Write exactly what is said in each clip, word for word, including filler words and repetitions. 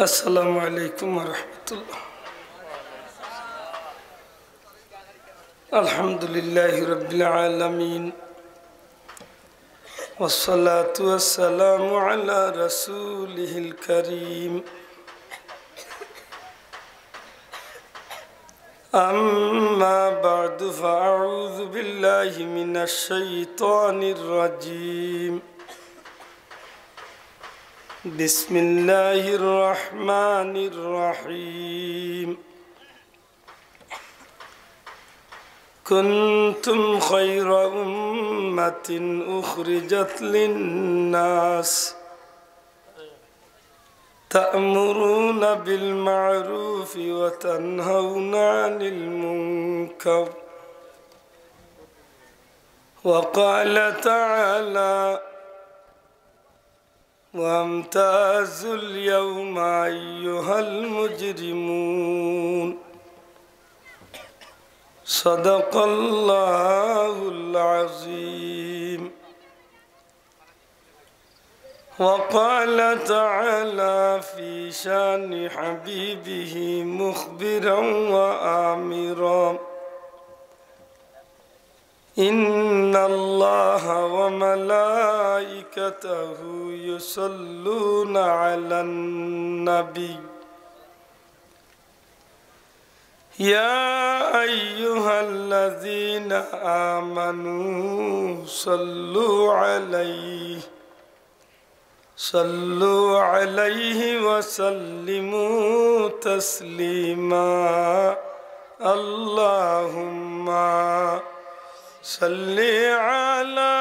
السلام عليكم ورحمة الله. الحمد لله رب العالمين، والصلاة والسلام على رسوله الكريم. أما بعد، فأعوذ بالله من الشيطان الرجيم. بسم الله الرحمن الرحيم. كنتم خير أمة أخرجت للناس تأمرون بالمعروف وتنهون عن المنكر. وقال تعالى: وامتازوا اليوم أيها المجرمون. صدق الله العظيم. وقال تعالى في شان حبيبه مخبرا وآمرا: إن الله وملائكته يصلون على النبي، يا أيها الذين آمنوا صلوا عليه، صلوا عليه وسلموا تسليما. اللهم صل على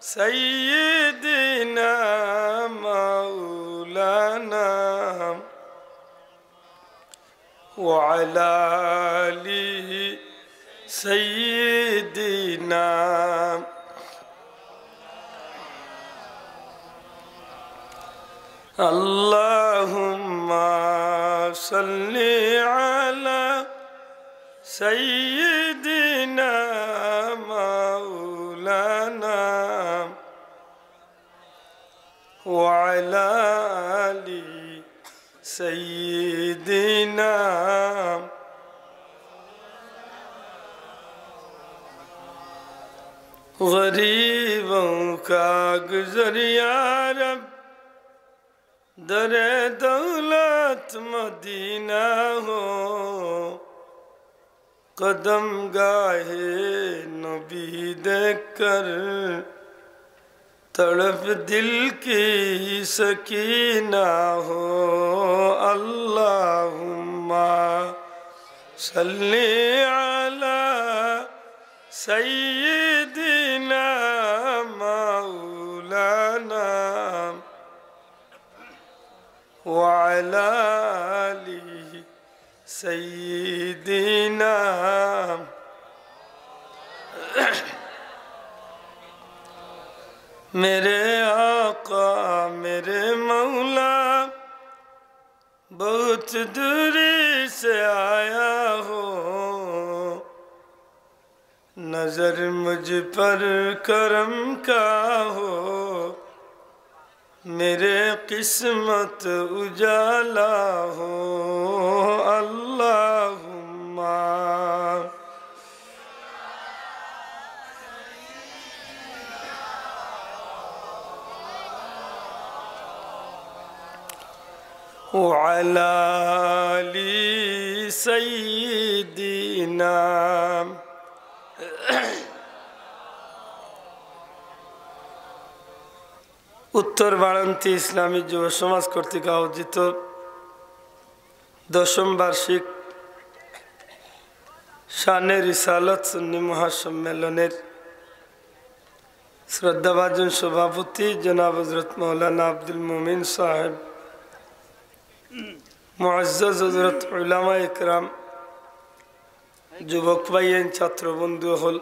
سيدنا مولانا وعلى آل سيدنا. اللهم صل على سيدنا مولانا وعلى آل سيدنا. غریبوں کا گزر یا رب، در دولت مدینہ ہو، قدم گاہ نبی دیکھ کر تڑپ دل کی سکینہ ہو۔ اللہم صل علی سیدنا مولانا وعلی آل سیدنا۔ میرے آقا، میرے مولا، بہت دوری سے آیا ہوں، نظر مجھ پر کرم کا ہو، میرے قسمت اجالا ہو۔ اللہم وعلی آل سیدنا۔ উত্তর বারাণসী ইসলামী যুব সমাজ কর্তৃক আয়োজিত দশম বার্ষিক শানে রিসালত সুন্নি মহাসম্মেলনের শ্রদ্ধাভাজন সভাপতি জনাব হযরত মাওলানা আব্দুল মুমিন সাহেব, মুআজ্জাজ হযরত উলামা একরাম, যুবক ভাইয়াইন, ছাত্র বন্ধু অকল,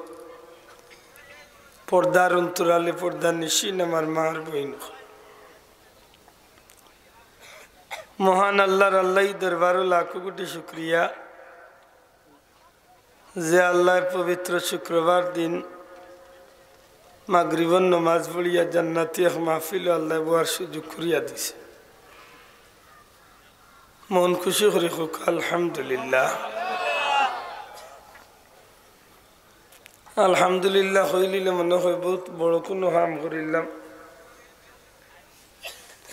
পর্দার অন্তরালে পর্দার নিশিন আমার মা আর বইন অকল। মহান আল্লাহর আল্লাহি দরবারো লাখো কোটি শুকরিয়া যে আল্লায় পবিত্র শুক্রবার দিন মাগরিবর নমাজ পড়িয়া জান্নাতি এক মাহফিলো আল্লায় বওয়ার সুযোগ করিয়া দিছে। মন খুশি করি কউক, আলহামদুলিল্লাহ। আলহামদুলিল্লাহ কইলিলে মনে অয় বউত বড় কুনু কাম করিলাম।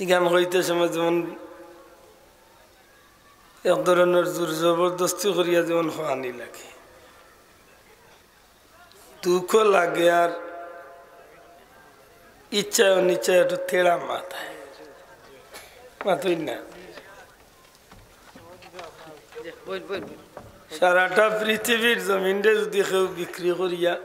ইখান কইতে সময় যেমন এক ধরনর জোর জবরদস্তি করিয়া যেমন কওয়ানি লাগে, দুঃখ লাগে আর ইচ্ছায় অনিচ্ছায় একটু তেড়া মাত অয়। মাতইন না। সারাটা পৃথিবীর জমিনরে যুদি কেউ বিক্রি করিয়া,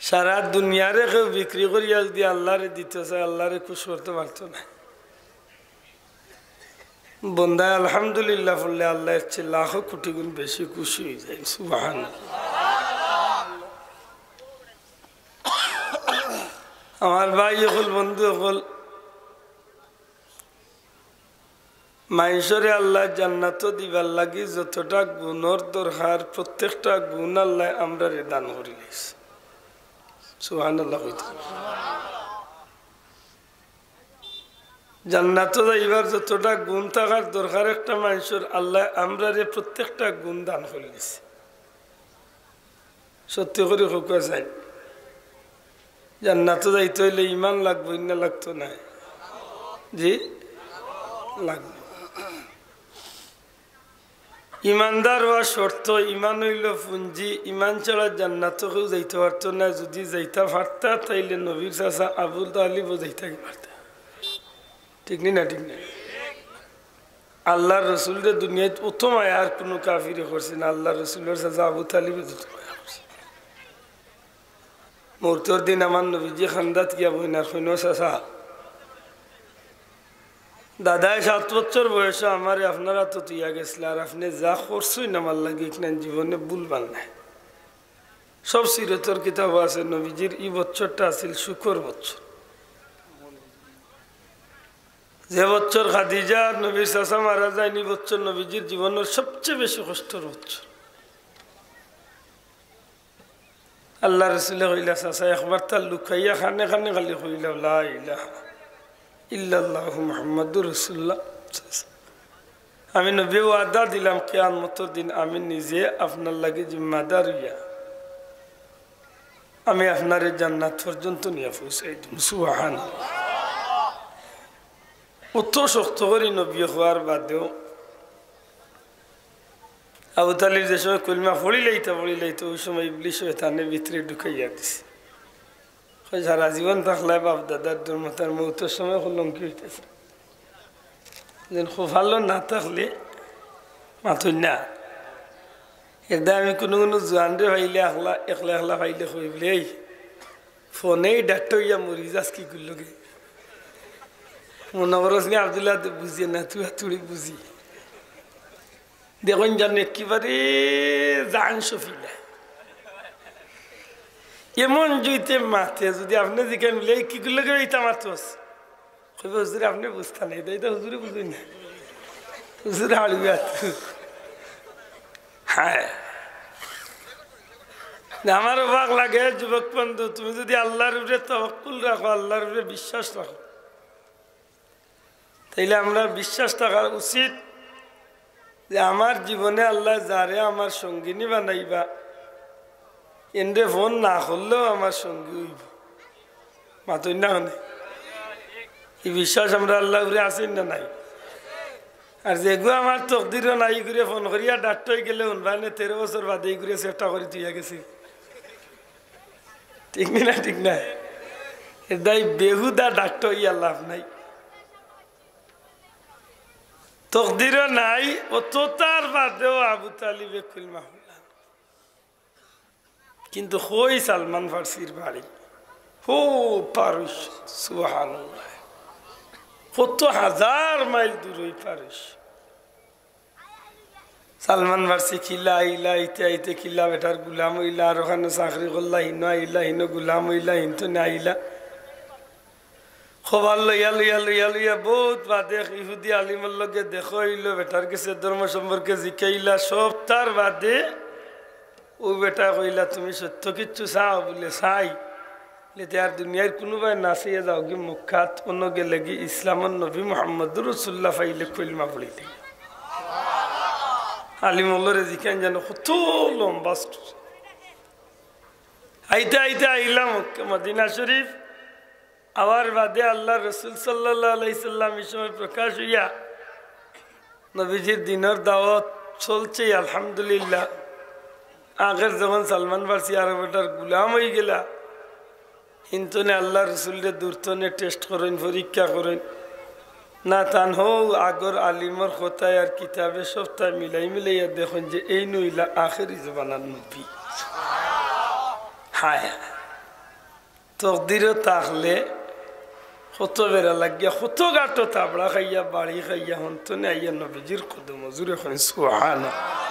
সারা দুনিয়ারে কেউ বিক্রি করিয়া যুদি আল্লারে দিতো চায়, আল্লারে খুশ করতো পারতো নায়। বন্দায় আলহামদুলিল্লাহ পড়লে আল্লায় এর চেয়ে লাখো কোটি গুণ বেশি খুশি অইযায়। সুবহানাল্লাহ। আমার ভাই অকল, বন্ধু অকল, মানষরে আল্লায় জান্নাতো দিবার লাগি যতটা গুণর দরকার, প্রত্যেকটা গুণ আল্লায় আমরারে দান করিলিছে। সুবহানাল্লাহ কইতা। জান্নাতো যাইবার যতটা গুণ থাকার দরকার একটা মানষর, আল্লায় আমরারে প্রত্যেকটা গুণ দান করিলিছে। সত্যি করি কউক্কা চাই, জান্নাতো যাইতে অইলে ইমান লাগবো, ইন্না লাগতো নায়? জি, লাগবো। ইমানদার অওয়া শর্ত, ইমান অইলো পুঞ্জি, ইমান ছাড়া জান্নাতো কেউ যাইতে পারতো নায়। যুদি যাইতা পারতা, তাইলে নবীর চাচা আবু তালিবও যাইতা কি পারতা? ঠিক নি না? ঠিক না? আল্লার রসুলরে দুনিয়াত অত মায়া আর কুনু কাফিরে করছে না, আল্লার রসুলর চাচা আবু তালিবে যত মায়া করছে। মউতর দিন আমার নবীজি কান্দাত গিয়া বইন আর কইন, "চাচা, দাদায় সাত বছর বয়সো আমারে আপনার আতো থইয়া গেছলা, আর আপনে যা করছইন আমার লাগি, ইখান জীবনে ভুলবার নায়।" সব সিরতর কিতাবো আছে, নবীজির ই বছরটা আছিল শোকর বছর। যে বছর খাদিজা আর নবীর চাচা মারা যাইন, ই বছর নবীজির জীবনর সবচেয়ে বেশি কষ্টর বছর। আল্লার রসুলে কইলা, "চাচা, একবার তার লুকাইয়া কানে কানে খালি কইলা, 'লা ইলাহা ইল্লাল্লাহু মুহাম্মাদুর রাসূলুল্লাহ।'" আমি নবীয়ে ওয়াদা দিলাম, কিয়ামতর দিন আমি নিজে আপনার লাগি জিম্মাদার অইয়া আমি আপনারে জান্নাত পর্যন্ত নিয়া পৌঁছাই দিমু। সুবহানাল্লাহ। অত শক্ত করি নবীয়ে কওয়ার বাদেও আবু তালিব যে সময় কলিমা পড়িলাইতা, পড়িলাইতা, অউ সময় ইবলিস শয়তানে ভিতরে ঢুকাইয়া দিছে। কয়, "সারা জীবন থাকলায় বাপ দাদার দুর্মতার, মউতর সময় কলঙ্কি অইতাছে।" যেন কপালো না থাকলে মাতইন না। এরদায় আমি কুনু কুনু জোয়ানরে পাইলে একলা, একলা একলা পাইলে কই বলে, "এই ফোনেই ডাক্তার অইয়া মরি যাস কি করলো গে?" মনে করস নি আব্দুল্লাহ বুঝে না, তুই আর তুই বুঝি। দেখইন যেন একেবারে জান সফিলা। এমন জুইতে মাতে, যুদি আপনে জিকাইন বলে, "এই কি করলো গে, ইতা মাতস?" কইবো, "হুজুর, আপনে বুঝতা নায়, ইতা, ইতা হুজুরে বুঝইন না। হুজুর হাড়ুয়া।" হ্যাঁ। না, আমার অবাক লাগে, যুবক বন্ধু, তুমি যুদি আল্লার উপরে তাওয়াক্কুল রাখো, আল্লার উপরে বিশ্বাস রাখো, তাইলে আমরার বিশ্বাস থাকা উচিত যে আমার জীবনে আল্লায় যারে আমার সঙ্গিনী বানাইবা, এনরে ফোন না করলেও আমার সঙ্গী অইবো। মাতইন না কেনে? ই বিশ্বাস আমরার আল্লার উপরে আছে না নাই? আর যেগু আমার তকদিরো নাই, ইগুরে ফোন করিয়া ডাক্তার অই গেলে হুনবায়নে তেরো বছর বাদে ইগুরে চেষ্টা করি থইয়া গেছি। ঠিক নি না? ঠিক না? এরদায় বেহুদা ডাক্তার অইয়া লাভ নাই। তকদিরো নাই, অততার বাদেও আবু তালিবে কলিমা পড়লা। কিন্তু কই সালমান ফার্সির বাড়ি? হো পারস্য, সুবহানাল্লাহ। কত হাজার মাইল দূর অউ পারস্য। সালমান ফার্সি কিলা আইলা, আইতে আইতে কিলা বেটার গুলাম অইলা, আর অখানো চাকরি করলা, হিনো আইলা, হিনো গুলাম অইলা, হিনতনে আইলা। খবর লইয়া, লইয়া, লইয়া, লইয়া বউত বাদে এক ইহুদি আলিমর লগে দেখা অইলো, বেটার গেছে ধর্ম সম্পর্কে জিকাইলা, সব তার বাদে অউ বেটায় কইলা, "তুমি সত্য কিচ্ছু চাও?" বুলে, "চাই।" লেতে আর দুনিয়ার কুনুবায় না চাইয়া যাওগি মক্কাত, অনো গেলেগি ইসলামর নবী মুহাম্মদুর রাসূলুল্লাহ পাইলে কলমা পড়িলে। আলিম অকলরে জিকাইন জানো কত লম্বা story। আইতে আইতে আইলা মক্কা, মদিনা শরীফ। আওয়ার বাদে আল্লার রসুল সাল্লাল্লাহু আলাইহি সাল্লাম ই সময় প্রকাশ অইয়া নবীজির দিনর দাওয়াত চলছে, আলহামদুলিল্লাহ। আগের যখন সালমান ফার্সি আরবটার গুলাম অইগেলা, হিনতনে আল্লার রসুলরে দূরতনে test করইন, পরীক্ষা করইন। না তান হউ আগর আলিমর কথায় আর কিতাবে সবতায় মিলাই মিলাইয়া দেখইন যে এইন অইলা আখেরি জমানার নবী। হায় হায়। তকদিরো থাকলে কত বেড়া লাগিয়া, কত গাটো থাবড়া খাইয়া, বাড়ি খাইয়া, হন্তনে আইয়া নবীজির কদমো। জুরে কইন সুবহানাল্লাহ।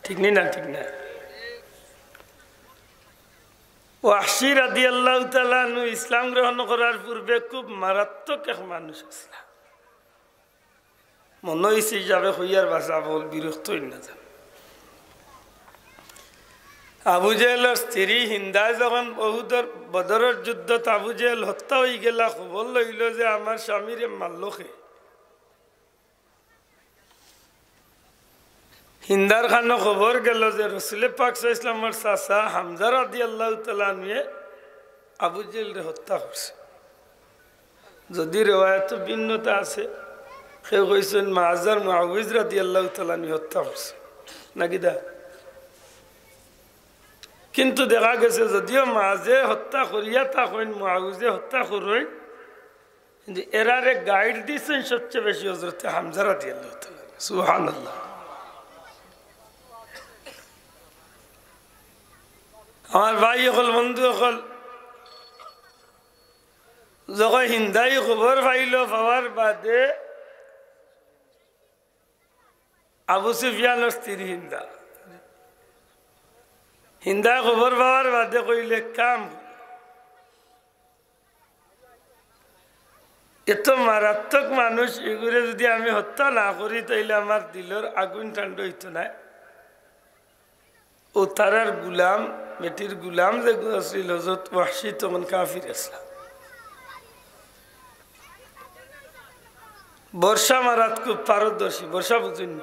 ঠিক নি না? ঠিক না? ওয়াহশী রাদিয়াল্লাহু তাআলা আনহু ইসলাম গ্রহণ করার পূর্বে খুব মারাত্মক এক মানুষ আছলা। মনো অইছে হিসাবে কইয়ার বাসা বল বিরক্ত অইন না যান। আবু জেহেলর স্ত্রী হিন্দায় যখন উহুদর, বদরর যুদ্ধত আবু জেহেল হত্যা অইগেলা, খবর লইল যে আমার স্বামীরে মারলো কে। হিন্দার কানো খবর গেল যে রসুলে পাক সাল্লাল্লাহু আলাইহি ওয়াসাল্লামর চাচা হামজা রাদিয়াল্লাহু তাআলা আনহুয়ে আবু জেহেলরে হত্যা করছে। যদি রেওয়ায়তো ভিন্নতা আছে, কেউ কইছইন মাজার মুআউজ রাদিয়াল্লাহু তাআলা আনহুয়ে হত্যা করছে, নাকি দা? কিন্তু দেখা গেছে যদিও মাজে হত্যা করিয়া থাকইন, মুআউজে হত্যা করইন, কিন্তু এরারে guide দিছইন সবচেয়ে বেশি হযরতে হামজা রাদিয়াল্লাহু তাআলা আনহু। সুবহানাল্লাহ। আমার ভাই অকল, বন্ধু অকল, যখন হিন্দায় খবর পাইল, পাওয়ার বাদে আবু সুফিয়ানর স্ত্রী হিন্দা, হিন্দায় খবর পাওয়ার বাদে কইলে, কাম, এত মারাত্মক মানুষ, ইগুরে যদি আমি হত্যা না করি, তাইলে আমার দিলর আগুন ঠান্ডা অইতো নায়। ও তারার গুলাম, বেটির গুলাম যে আছিল হযরত ওয়াহশী, তখন কাফির আছলা। বর্ষা মারাত খুব পারদর্শী। বর্ষা বুঝইন নি?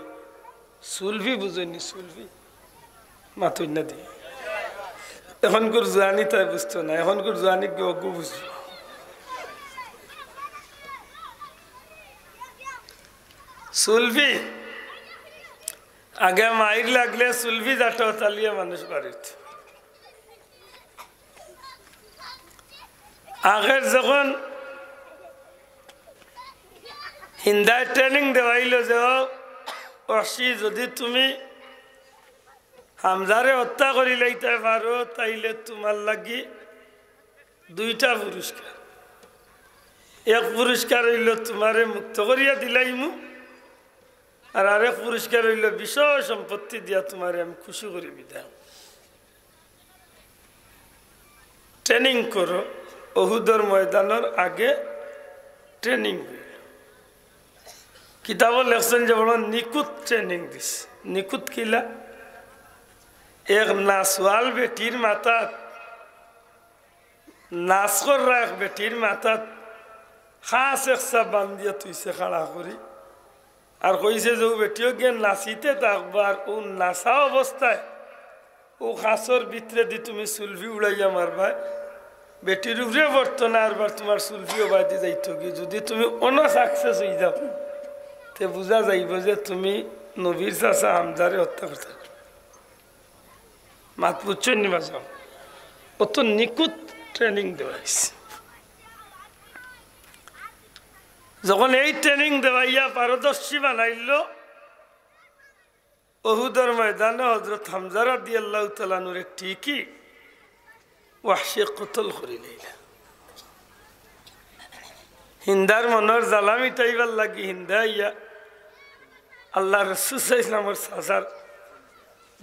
সুলফি বুঝইন নি? সুলফি মাতইন না দি। এখনকুর জোয়ানি তাই বুঝতো না, এখনকুর জোয়ানি গু বুঝবো। সুলফি আগে মাইর লাগলে সুলফি জাটো তালিয়া মানুষ বাড়িত। আগের যখন হিন্দায় training দেওয়াইল যে, "ও ওয়াহশী, যদি তুমি হামজারে হত্যা করি লাইতে পারো, তাইলে তুমার লাগি দুইটা পুরস্কার। এক পুরস্কার অইলো তুমারে মুক্ত করিয়া দিলাইমু, আর আরেক পুরস্কার অইলো বিষয় সম্পত্তি দিয়া তুমারে আমি খুশি করি বিদায়।" Training করো, উহুদর ময়দানর আগে training করো। কিতাবো লেখছইন যে বড় নিখুঁত training দিছে। নিখুঁত কিলা? এক নাচওয়াল বেটির মাথাত, নাচ কররা এক বেটির মাথাত খাস এক চাপ বান্ধিয়া থইছে খাড়া করি। আর কইছে যে, "ও বেটিও গিয়া নাচিতে থাকবা, আর ও নাচা অবস্থায় ও খাসর ভিতরেদি তুমি সুলফি উড়াইয়া মারবায়, বেটির উপরে পড়তো না, আরবার তুমার সুলফি ওবায়দি যাইতোগি। যদি তুমি অনো success অইযাও, তে বুঝা যাইবো যে তুমি নবীর চাচা হামজারে হত্যা করতে পারো।" মাত বুঝছইন নি বাজান? অত নিখুঁত training দেওয়াইছে। যখন এই training দেওয়াইয়া পারদর্শী বানাইল, উহুদর ময়দানো হযরত হামজা রাদিয়াল্লাহু তাআলা আনহুরে ঠিকই ওয়াহশী কতল করি লাইলা। হিন্দার মনর জ্বালা মিটাইবার লাগি হিন্দা আইয়া আল্লার রসুল সাল্লাল্লাহু আলাইহি ওয়াসাল্লামর চাচার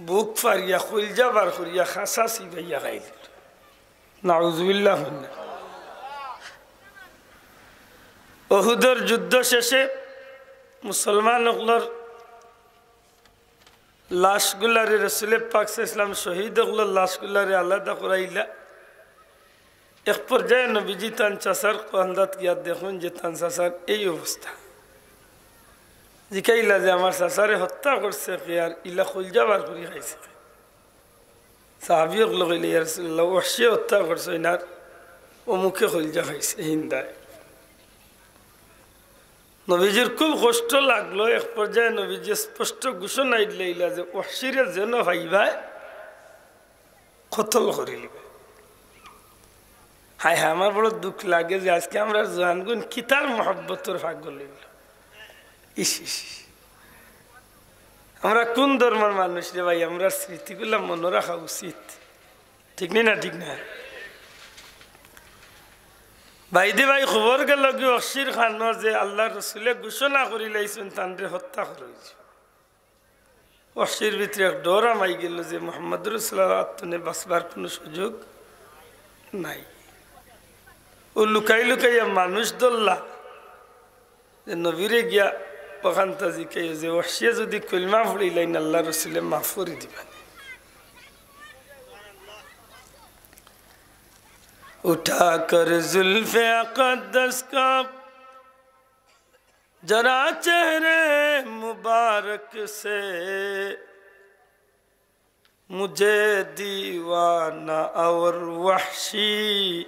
বুক ফাড়িয়া, কইলজা বার করিয়া, খাসা চিবাইয়া খাইল। নাউজুবিল্লাহ। উহুদর যুদ্ধ শেষে মুসলমান অকলর লাশগুলারে, রসুলে পাক সাল্লাল্লাহু আলাইহি ওয়াসাল্লাম শহীদ অকলর লাশগুলারে আলাদা করাইলা। এক পর্যায়ে নবীজি তান চাচার কান্দাত গিয়া দেখইন যে তান চাচার এই অবস্থা। জিকাইলা যে, "আমার চাচারে হত্যা করছে কে আর ইলা কইলজা বার করি খাইছে কে?" সাহাবী অকলে কইলা, "ইয়া রাসূলুল্লাহ, ওহশিয়ে হত্যা করছে, ইনার অমুকে কইলজা খাইছে, হিন্দায়।" নবীজির খুব কষ্ট লাগলো। এক পর্যায়ে নবীজি স্পষ্ট ঘোষণা দিলাইলা যে, "ওহশিরে যেন পাইবায়, কতল করিলিবায়।" হায় হায়, আমার বড় দুঃখ লাগে যে আজকে আমরার জোয়ানগুন কিতার মহব্বতর পাগল অইল। ইস, ইস, ইস। আমরা কোন ধর্মর মানুষ রে ভাই? আমরার স্মৃতিগুলা মনো রাখা উচিত, ঠিক নি না? ঠিক না? ভাইদি ভাই, খবর গেল কি, ওহশির কানো যে আল্লার রসুলে ঘোষণা করিলাইছইন, তানরে হত্যা করা অইছে। ওহশির ভিতরে এক ডর হামাই গেল যে মুহাম্মদুর রাসূলুল্লাহর আত থনে বাঁচবার কুনু সুযোগ নাই। অউ লুকাই লুকাইয়া মানুষ ধরলা যে নবীরে গিয়া অখানতা জিকাইও যে ওহশিয়ে যুদি কলমা পড়িলাইন, আল্লার রসুলে মাফ করি দিবা নি। اٹھا کر زلف اقدس کا ذرا چہرے مبارک سے، مجھے دیوانہ اور وحشی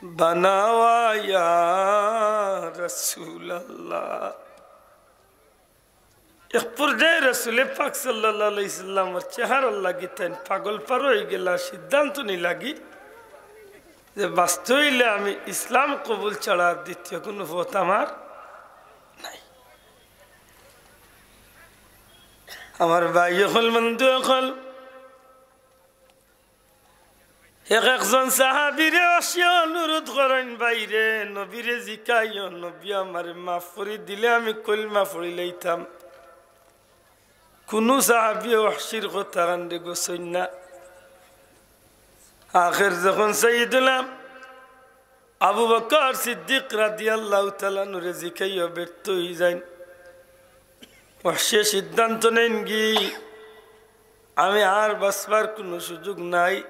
بناوا یا رسول اللہ۔ এক পর্যায়ে রাসূলে পাক সাল্লাল্লাহু আলাইহি ওয়াসাল্লামর চেহারার লাগি তাইন পাগল পারো অইগেলা, সিদ্ধান্ত নিলাগি যে বাঁচতে অইলে আমি ইসলাম কবুল ছাড়া আর দ্বিতীয় কুনু পথ আমার নাই। আমার ভাই অকল, বন্ধু অকল, এক একজন সাহাবীরে আসিয়া অনুরোধ করইন, "ভাইরে, নবীরে জিকাইও, নবী আমারে মাফ করি দিলে আমি কলমা পড়িলাইতাম।" কুনু সাহাবীয়ে ওহশির কথাখানরে গুছইন না। আখের যখন সাইয়্যিদুনা আবু বকর সিদ্দিক রাদিয়াল্লাহু তাআলা আনহুরে জিকাইয়া ব্যর্থ অইযাইন, ওহশিয়ে সিদ্ধান্ত নেইন গি, "আমি আর বাঁচবার কুনু সুযোগ নাই,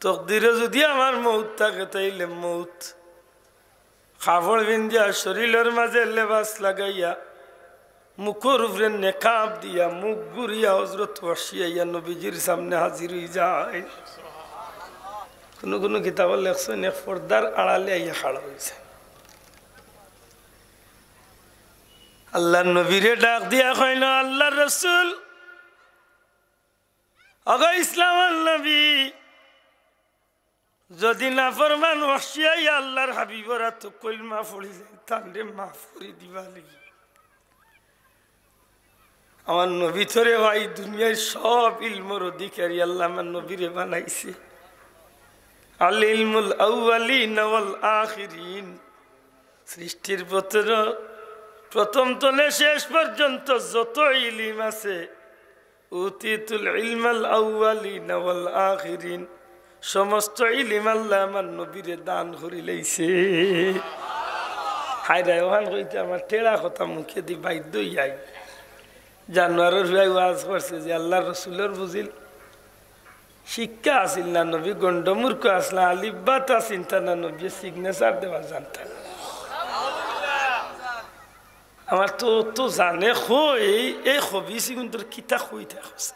তকদিরে যুদি আমার মউত থাকে তাইলে মউত।" কাপড় পিন্দিয়া, শরীলর মাঝে লেবাস লাগাইয়া, মুখর উপরে নেকাব দিয়া, মুখ ঘুরিয়া হজরত ওহশি আইয়া নবীজির সামনে হাজির অইযায়। কুনু কুনু কিতাবো লেখছইন, এক পর্দার আড়ালে আইয়া খাড়া অইযায়। আল্লার নবীরে ডাক দিয়া কইল, "আল্লার রসুল, ওগো ইসলামর নবী, যুদি নাফরমান ওহশি আইয়া আল্লার হাবিবর আতো কলমা পড়ি যায়, তানরে মাফ করি দিবা লাগি।" আমার নবী তো রে ভাই, দুনিয়ার সব ইলমর অধিকারী, আল্লায় আমার নবীরে বানাইছে। আল ইলমুল আউয়ালিন ওয়াল আখিরিন। সৃষ্টির প্রথম, প্রথম তনে শেষ পর্যন্ত যত ইলিম আছে, উতিতুল ইলমাল আউয়ালিন ওয়াল আখিরিন, সমস্ত ইলিম আল্লায় আমার নবীরে দান করিলাইছে। হায় রে, অখান কইতে আমার টেড়া কথা মুখেদি বাইর অইযায়। জানোয়ারর ভাই ওয়াজ করছে যে আল্লার রসুলর বুঝিল শিক্ষা আছিল না, নবী গণ্ডমূর্খ আছলা, আলিফ বাতা চিনতা না, নবীয়ে signature দেওয়া জানতা না। আমার তো, তো জানে কই, এই খবিস ইগুন্তর কিতা কইতা কইছে।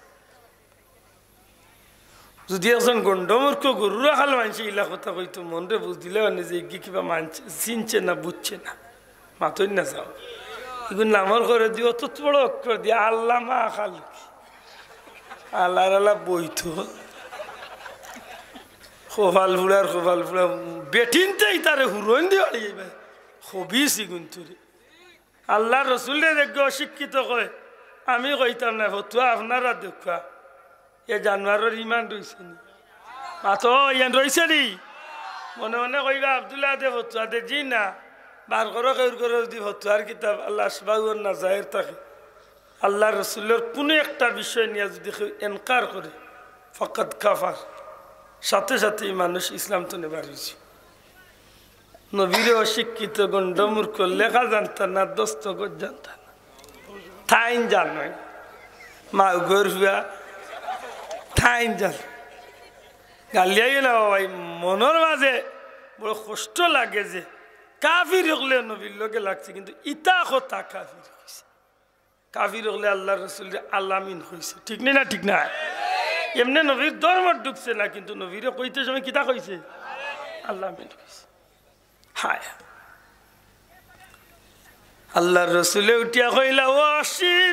যুদি একজন গণ্ডমূর্খ গরু রাখাল মানষে ইলা কথা কইতো, মনরে বুঝ দিলে মানে যে ইগি কিবা মানষে চিনছে না, বুঝছে না, মাতইন না যাও। ইগুর নামর করে দি অত বড় অক্ষর দি আল্লামা খালুকি। আল্লার আল্লা বইতো। কপাল ফুড়ার কপাল ফুড়া। বেটিন্তে ইতারে হুরইন দি বাড়ি যাইবে। খবিস ইগুন্তরে। আল্লার রসুলরে দেখি অশিক্ষিত কয়, আমি কইতাম না, ফতুয়া আপনারা দেউক্কা। এ জানোয়ারর ইমান রইছে নি? মাতো, ইয়ান রইছে নি? মনে মনে কইবা, "আব্দুল্লাহ দে ফতুয়া দে।" জি না, বার করো কেউর ঘরো যুদি ফতুয়ার কিতাব, আল আশবাহ ওয়ান নাজায়ের থাকে, আল্লার রসুলর কুনু একটা বিষয় নিয়া যুদি কেউ এনকার করে, ফাকাদ কাফার, সাথে সাথে ই মানুষ ইসলাম তনে বার অইছে। নবীরে অশিক্ষিত গণ্ডমূর্খ লেখা জানতা না, দস্তখত জানতা না। তাইন জানইন। মা গরুয়া, তাইন জানইন। গালিয়াইও না বাবা, এই মনর মাঝে বড় কষ্ট লাগে যে কাফির অকলে নবীর লগে লাগছে, কিন্তু ইতা কথা কাফির কইছে। কাফির অকলে আল্লার রসুলরে আল-আমিন কইছে, ঠিক নি না? ঠিক না? এমনে নবীর ধর্মত ঢুকছে না, কিন্তু নবীরে কইতে সময় কিতা কইছে? আল-আমিন কইছে। হায়, আল্লার রসুলে উঠিয়া কইলা, "ও ওয়াহশী,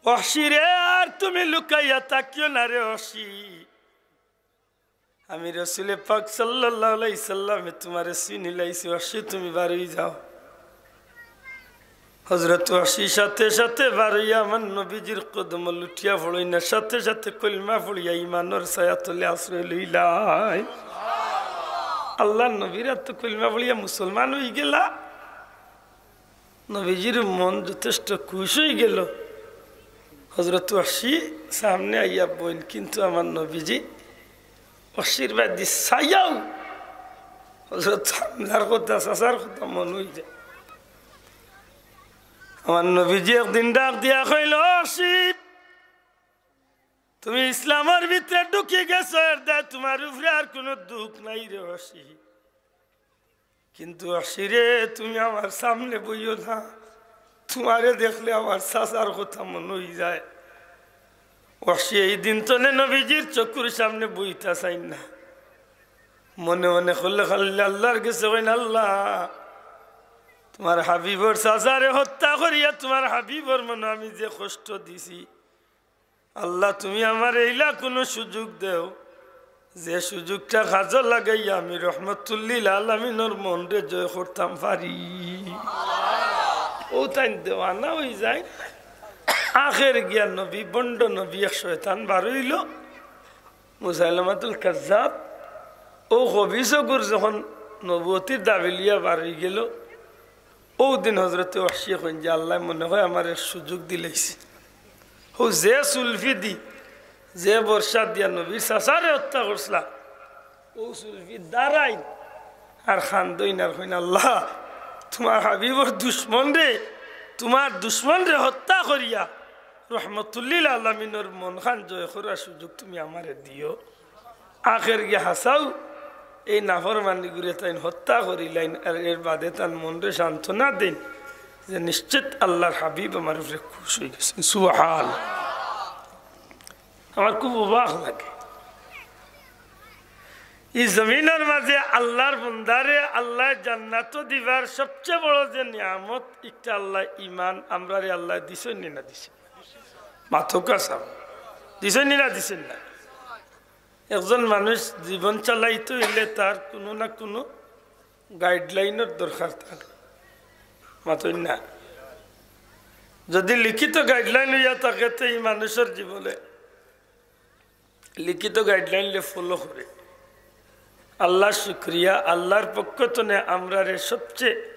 ওয়াহশী রে, আর তুমি লুকাইয়া থাকিও না রে ওয়াহশী। আমি রসুলে পাক সাল্লাল্লাহু আলাইহি সাল্লামে তুমারে চিনিলাইছি, ওয়াহশী তুমি বারই যাও।" হযরত ওয়াহশী সাথে সাথে বারইয়া আমার নবীজির কদমো লুটিয়া পড়ইন, সাথে সাথে কলমা পড়িয়া ইমানর ছায়া তলে আশ্রয় লইলাইন। আল্লার নবীর আতো কলমা পড়িয়া মুসলমান অইগেলা। নবীজির মন যথেষ্ট খুশ অইগেলো। হযরত ওয়াহশী সামনে আইয়া বইন, কিন্তু আমার নবীজি ওয়াহশীর বায়দি চাইয়াউ হযরত হামজার কথা, চাচার কথা মনো অইযায়। আমার নবীজি একদিন ডাক দিয়া কইলা, "ওয়াহশী, তুমি ইসলামর ভিতরে ঢুকি গেছো, এর দায় তুমার উপরে আর কুনু দুখ নাই রে ওয়াহশী। কিন্তু ওয়াহশী রে, তুমি আমার সামনে বইও না, তুমারে দেখলে আমার চাচার কথা মনো অইযায়।" ওয়াহশী এই দিন তনে নবীজির চকুর সামনে বইতা চাইন না। মনে মনে কইলা, খালি আল্লার গেছে কইন, "আল্লা, তুমার হাবিবর চাচারে হত্যা করিয়া তুমার হাবিবর মনো আমি যে কষ্ট দিছি, আল্লা, তুমি আমারে ইলা কুনু সুযোগ দেও, যে সুযোগটা কাজো লাগাইয়া আমি রহমতুল্লিল আলামিনর মনরে জয় করতাম পারি।" অউ তাইন দেওয়ানা অইযায়। আখের গিয়া নবী, ভন্ড নবী, এক শয়তান বারইলো, মুসাইলামাতুল কাজ্জাব। অউ খবিছগুর যখন নবুয়তির দাবি লইয়া বারইগেলো, অউ দিন হযরতে ওয়াহশীয়ে কইন যে, "আল্লায় মনে অয় আমারে এক সুযোগ দিলাইছে।" অউ যে সুলফি দি, যে বর্শা দিয়া নবীর চাচারে হত্যা করছলা, অউ সুলফি দারাইন আর কান্দইন আর কইন, "আল্লা, তুমার হাবিবর দুশমনরে, তুমার দুশমনরে হত্যা করিয়া রহমতুল্লিল আলামিনর মনখান জয় করার সুযোগ তুমি আমারে দিও।" আখের গিয়া হাছাউ এই নাফরমানিগুরে তাইন হত্যা করিলাইন, আর এর বাদে তান মনরে সান্ত্বনা দেইন যে নিশ্চিত আল্লার হাবিব আমার উপরে খুশ অইগেছইন। সুবহান। আমার খুব অবাক লাগে, ই জমিনর মাঝে আল্লার বন্দারে আল্লায় জান্নাতো দিবার সবচেয়ে বড় যে নিয়ামত, একটা আল্লায় ইমান আমরারে আল্লায় দিছইন নি না দিছইন? মাতউক্কা সাব, দিছইন নি না দিছইন না? একজন মানুষ জীবন চালাইতে অইলে তার কুনু না কুনু গাইডলাইনর দরকার তার। মাতইন না? যদি লিখিত গাইডলাইন অইয়া থাকে, তে ই মানুষর জীবনে লিখিত গাইডলাইনরে ফলো করে। আল্লার শুকরিয়া, আল্লার পক্ষ তনে আমরারে সবচেয়ে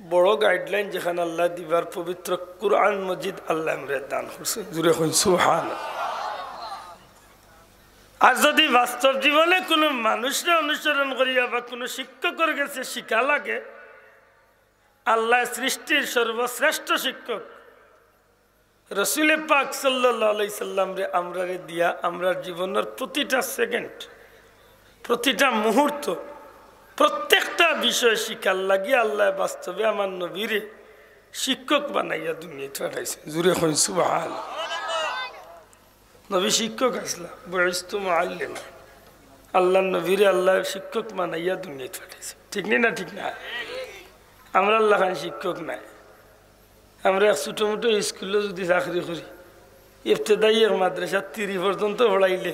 বড় গাইডলাইন যেখান আল্লায় দিবার পবিত্র কুরআন মজিদ আল্লায় আমরারে দান করছইন। জুরে কইন সুবহান। আর যদি বাস্তব জীবনে কুনু মানুষরে অনুসরণ করিয়া বা কুনু শিক্ষকর গেছে শিখা লাগে, আল্লায় সৃষ্টির সর্বশ্রেষ্ঠ শিক্ষক রসুলে পাক সাল্লাল্লাহু আলাইহি সাল্লামরে আমরারে দিয়া আমরার জীবনর প্রতিটা সেকেন্ড, প্রতিটা মুহূর্ত, প্রত্যেকটা বিষয় শিখার লাগি আল্লায় বাস্তবে আমার নবীরে শিক্ষক বানাইয়া দুনিয়াত পাঠাইছইন। জুরে কইন সুবহান। নবী শিক্ষক আছলা, বুইস্তু মুআল্লিমা। আল্লার নবীরে আল্লায় শিক্ষক বানাইয়া দুনিয়াত পাঠাইছইন, ঠিক নি না? ঠিক না? আমরার লাখান শিক্ষক নায়। আমরা এক ছোটমোটো স্কুলো যদি চাকরি করি, ইবতেদায়ী এক মাদ্রাসাত তিরি পর্যন্ত পড়াইলে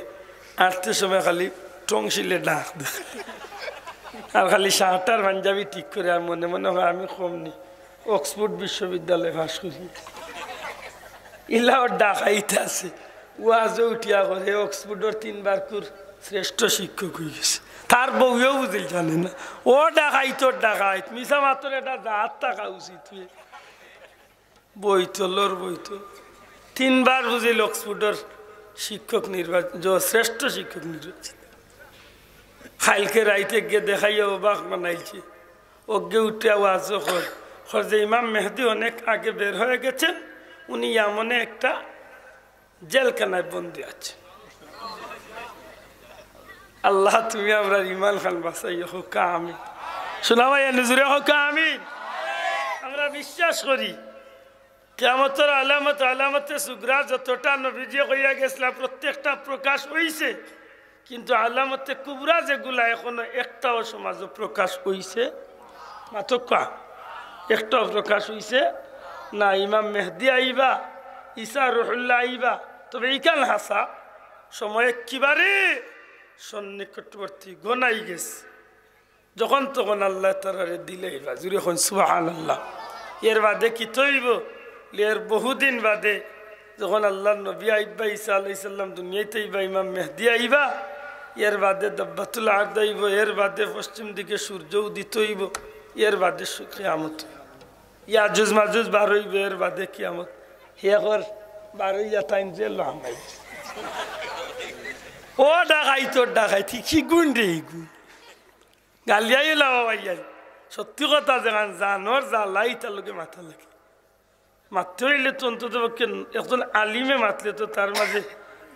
আটতে সময় খালি টংশিলে ডাক দেয়। আর খালি শার্ট আর পাঞ্জাবি ঠিক করে, আর মনে মনে কয় আমি কম নি, অক্সফোর্ড বিশ্ববিদ্যালয় পাশ করি। ইলাও ডাকাইত আছে, ওয়াজো উঠিয়া কয়, "হে অক্সফোর্ডর তিনবারকুর শ্রেষ্ঠ শিক্ষক অইগেছে।" তার বউয়েও বুঝিল জানে না। ও ডাকাইতর ডাকাইত, মিছা মাতর, এটা জাত থাকা উচিত। বইতলর বইতল। তিনবার বুঝিল অক্সফোর্ডর শিক্ষক নির্বাচিত, জ-, শ্রেষ্ঠ শিক্ষক নির্বাচিত। কাইলকে রাইতে গিয়া দেখাইয়া অবাক বানাইছে। অগে উঠিয়া ওয়াজো কর, কর যে ইমাম মেহেদি অনেক আগে বের হয়ে গেছেন, উনি ইয়ামনে একটা জেলখানায় বন্দী আছেন। আল্লাহ, তুমি আমরার ইমান খান বাঁচাইও, কউক্কা আমিন। সোনা ভাই, এনে জুরে কউক্কা আমিন। আমরা বিশ্বাস করি, কিয়ামতর আলামত, আলামতে সুগরা যতটা নবীজিয়ে কইয়া গেছলা, প্রত্যেকটা প্রকাশ অইছে, কিন্তু আলামতে কুবরা যেগুলা এখনো একটাও সমাজো প্রকাশ অইছে, মাতউক্কা, একটাও প্রকাশ অইছে না। ইমাম মেহদি আইবা, ঈসা রুহুল্লাহ আইবা, তবে ইখান হাছা, সময় একেবারে সন্নিকটবর্তী, ঘনাই গেছে। যখন তখন আল্লায় তারারে দিলাইবা। জুরে কইন সুবহানাল্লাহ। এর বাদে কিতা অইবো? এর বহুদিন বাদে যখন আল্লার নবী আইবা, ঈসা আলাইহিস সালাম দুনিয়াত আইবা, ইমাম মেহদি আইবা, এর বাদে দাব্বাতুল আরদ আইবো, এর বাদে পশ্চিম দিকে সূর্য উদিত অইবো, এর বাদে সু-, কিয়ামত অইবো। ইয়াজুজ মাজুজ বার অইবো, এর বাদে কিয়ামত। হে কর বার অইয়া তাইন জেলো হামাই। ও ডাকাইত, ও ডাকাইত, কি গুণ রে ই গুণ? গালিয়াইলা বাবা ইয়াই। সত্যি কথা, যেখান জানোর জ্বালা ইতার লগে মাতা লাগে। মাততে অইলে তো অন্তত পক্ষে একজন আলিমে মাতলে তো তার মাঝে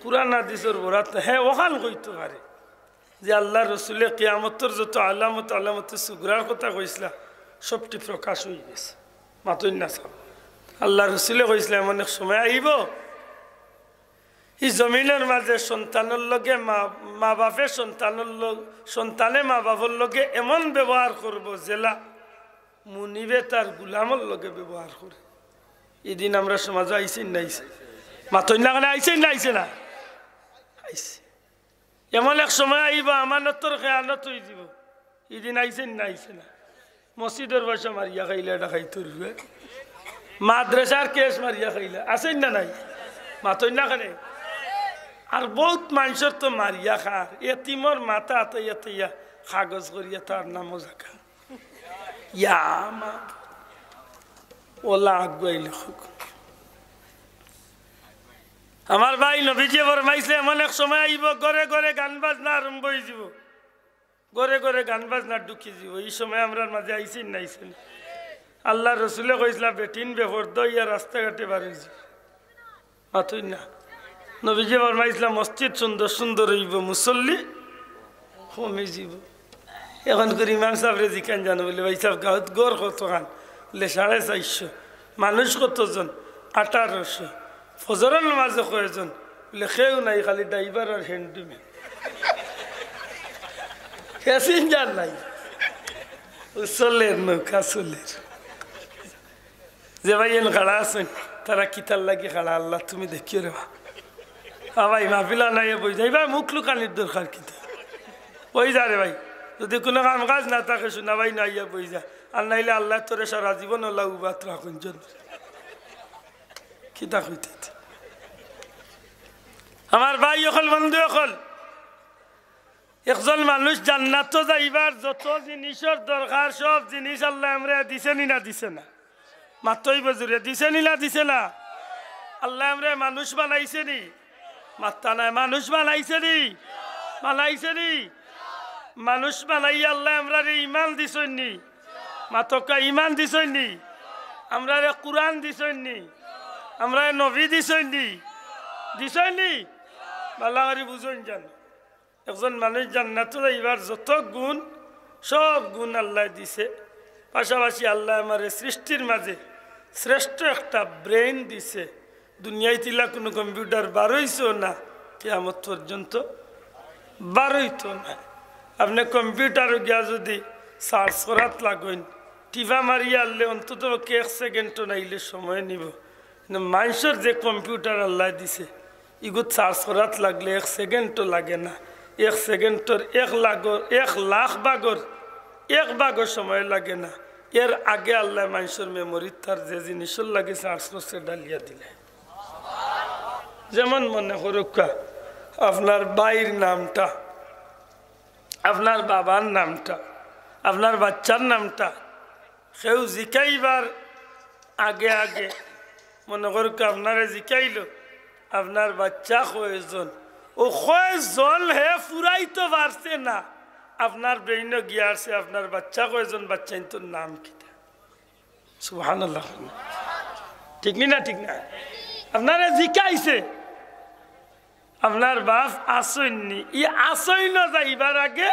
কুরআন হাদিসর বরাত, হে অখান কইতো পারে যে আল্লার রসুলে কিয়ামতর যত আলামত, আলামতে সুগরার কথা কইছলা, সবটি প্রকাশ অই গেছে। মাতইন না সাব। আল্লার রসুলে কইছলা, এমন এক সময় আইবো, ই জমিনর মাঝে সন্তানর লগে মা, মা বাপে সন্তানর লগ-, সন্তানে মা বাপর লগে এমন ব্যবহার করবো, যেলা মুনিবে তার গুলামর লগে ব্যবহার করে। ই দিন আমরার সমাজো আইছে না আইছে? মাতইন না কেনে, আইছে না আইছে না? আইছে। এমন এক সময় আইবো, আমানতর খেয়ানত অই যিবো। ই দিন আইছে না আইছে না? মসজিদর পয়সা মারিয়া খাইলা ডাকাইতর পুয়ায়, মাদ্রাসার cash মারিয়া খাইলা, আছে না নাই? মাতইন না কেনে? আর বউত মানষর তো মারিয়া খার, এতিমর মাথা আতাইয়া আতাইয়া কাগজ করিয়া তার নামো জাকা। ইয়া মা, অলা আগুয়াইলে কউক্কা। আমার ভাই, নবীজিয়ে ফরমাইছে, এমন এক সময় আইবো, ঘরে ঘরে গান বাজনা আরম্ভ অই যিবো। ঘরে ঘরে গান বাজনা ঢুকি যিবো। ই সময় আমরার মাঝে আইছে না আইছে না? আল্লার রসুলে কইছলা, বেটিন বেপর্দা অইয়া রাস্তাঘাটে বার অই যিবো। মাতইন না। নবীজিয়ে ফরমাইছলা, মসজিদ সুন্দর সুন্দর অইবো, মুসল্লি কমি যিবো। অখন করি ইমাম সাবরে জিকাইন জানো, বুলে, ভাই সাব, গাউত ঘর কতখান? বুলে, সাড়ে চাইরশো। মানুষ কতজন? আঠারোশো। ফজরর নামাজো কয়জন? বুলে, কেউ নাই, খালি driver আর handyman। Passenger নাই। ও চলের, নৌকা চলের। যে ভাইয়াইন খাড়া আছইন, তারা কিতার লাগি খাড়া, আল্লাহ তুমি দেখিও রে বা। আ ভাই, মাহফিলো আইয়া বই যাইবা, মুখ লুকানির দরকার কিতা? বই যা রে ভাই, যুদি কুনু কাম কাজ না থাকে, সোনা ভাই, না আইয়া বই যা। আর নাইলে আল্লায় তোরে সারা জীবন অলা উবাত রাখইন জন। কিতা কইতে? আমার ভাই অকল, বন্ধু অকল, একজন মানুষ জান্নাতো যাইবার যত জিনিসর দরকার, সব জিনিস আল্লায় আমরারে দিছে নি না দিছে না? মাতইন জুরে, দিছে নি না দিছে না? আল্লায় আমরারে মানুষ বানাইছে নি? মাতইন না, মানুষ বানাইছে নি? বানাইছে নি? মানুষ বানাইয়া আল্লায় আমরারে ইমান দিছইন নি? মাতউক্কা, ইমান দিছইন নি? আমরারে কুরআন দিছইন নি? আমরারে নবী দিছইন নি? দিছইন নি? ভালা করি বুঝইন জানো। একজন মানুষ জান্নাতো যাইবার যত গুণ, সব গুণ আল্লায় দিছে। পাশাপাশি আল্লায় আমারে সৃষ্টির মাঝে শ্রেষ্ঠ একটা brain দিছে। দুনিয়াত ইলা কুনু computer বার অইছেও না, কিয়ামত পর্যন্ত বার অইতো না। আপনে computer-ও গিয়া যুদি search করাত লাগইন, টিপা মারিয়া আনলে অন্তত পক্ষে এক second-ও নাইলে সময় নিবো। কিন্তু মানষর যে computer আল্লায় দিছে, ইগুত search করাত লাগলে এক second-ও লাগে না। এক second-র এক লাখর, এক লাখ ভাগর এক ভাগও সময় লাগে না। এর আগে আল্লায় মানষর memory-ত তার যে জিনিসর লাগি search করছে, ডালিয়া দিলে। যেমন মনে করউক্কা, আপনার ভাইর নামটা, আপনার বাবার নামটা, আপনার বাচ্চার নামটা, কেউ জিকাইবার আগে আগে মনে করউক্কা আপনারে জিকাইলো, আপনার বাচ্চা কয়জন? অউ কয়জন হে ফুরাইতো পারছে না, আপনার brain-ও গিয়া আছে, আপনার বাচ্চা কয়জন, বাচ্চাইন্তর নাম কিতা? সুবহানাল্লাহ। ঠিক নি না? ঠিক না? আপনারে জিকাইছে, আপনার বাপ আছইন নি, ই আছইন যাইবার আগে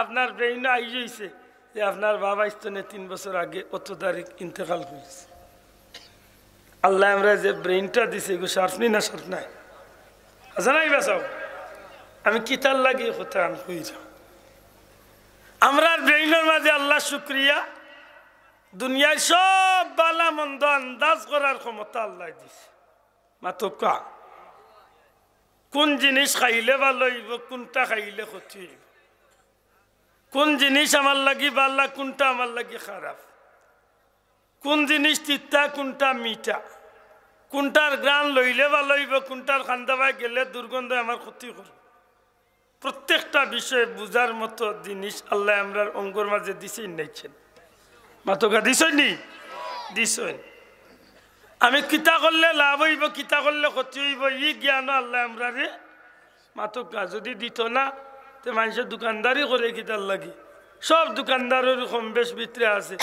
আপনার ব্রেইনো আইজ অইছে যে আপনার বাপ আইজ থনে তিন বছর আগে অত তারিখ ইন্তেকাল করছে। আল্লায় আমরারে যে ব্রেইনটা দিছে, এগু শার্প নি না শার্প নায়? আছে না, ইবা চাও? আমি কিতার লাগি কথা আমি কইরাম, আমরার ব্রেইনর মাঝে আল্লার শুকরিয়া, দুনিয়ার সব ভালা মন্দ আন্দাজ করার ক্ষমতা আল্লায় দিছে। মাতউক্কা, কুন জিনিস খাইলে ভালা অইবো, কুনটা খাইলে ক্ষতি অইবো, কুন জিনিস আমার লাগি ভালা, কুনটা আমার লাগি খারাপ, কুন জিনিস তিতা, কুনটা মিঠা, কুনটার ঘ্রাণ লইলে ভালা অইবো, কুনটার কান্দাবায় গেলে দুর্গন্ধে আমার ক্ষতি করবো। প্রত্যেকটা বিষয়ে বুঝার মতো জিনিস আল্লায় আমরার অঙ্গর মাঝে দিছইন নাইছইন? মাতউক্কা, দিছইন নি? দিছইন। আমি কিতা করলে লাভ অইবো, কিতা করলে ক্ষতি অইবো, ই জ্ঞানও আল্লায় আমরারে, মাতউক্কা, যুদি দিতো না, তে মানষে দোকানদারি করে কিতার লাগি? সব দোকানদারর কম বেশ ভিতরে আছে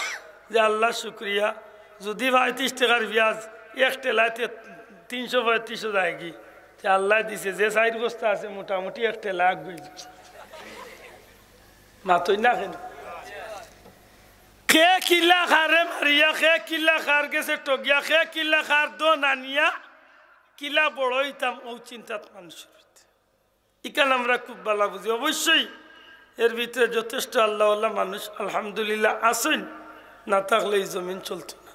যে আল্লার শুকরিয়া, যুদি পঁয়ত্রিশ টেকার পিয়াজ এক ঠেলায় তে তিনশো পঁয়ত্রিশও যায়গি, তে আল্লায় দিছে যে চাইর বস্তা আছে, মোটামুটি এক ঠেলা আগুই দিছে। মাতইন না কেনে? কে কিলা কারে মারিয়া, কে কিলা কার গেছে ঠগিয়া, কে কিলা কার ধন আনিয়া কিলা বড় অইতাম, অউ চিন্তাত মানুষর ভিতরে। ইখান আমরা খুব ভালা বুঝি। অবশ্যই এর ভিতরে যথেষ্ট আল্লাওয়ালা মানুষ আলহামদুলিল্লাহ আছইন, না থাকলে ই জমিন চলতো না।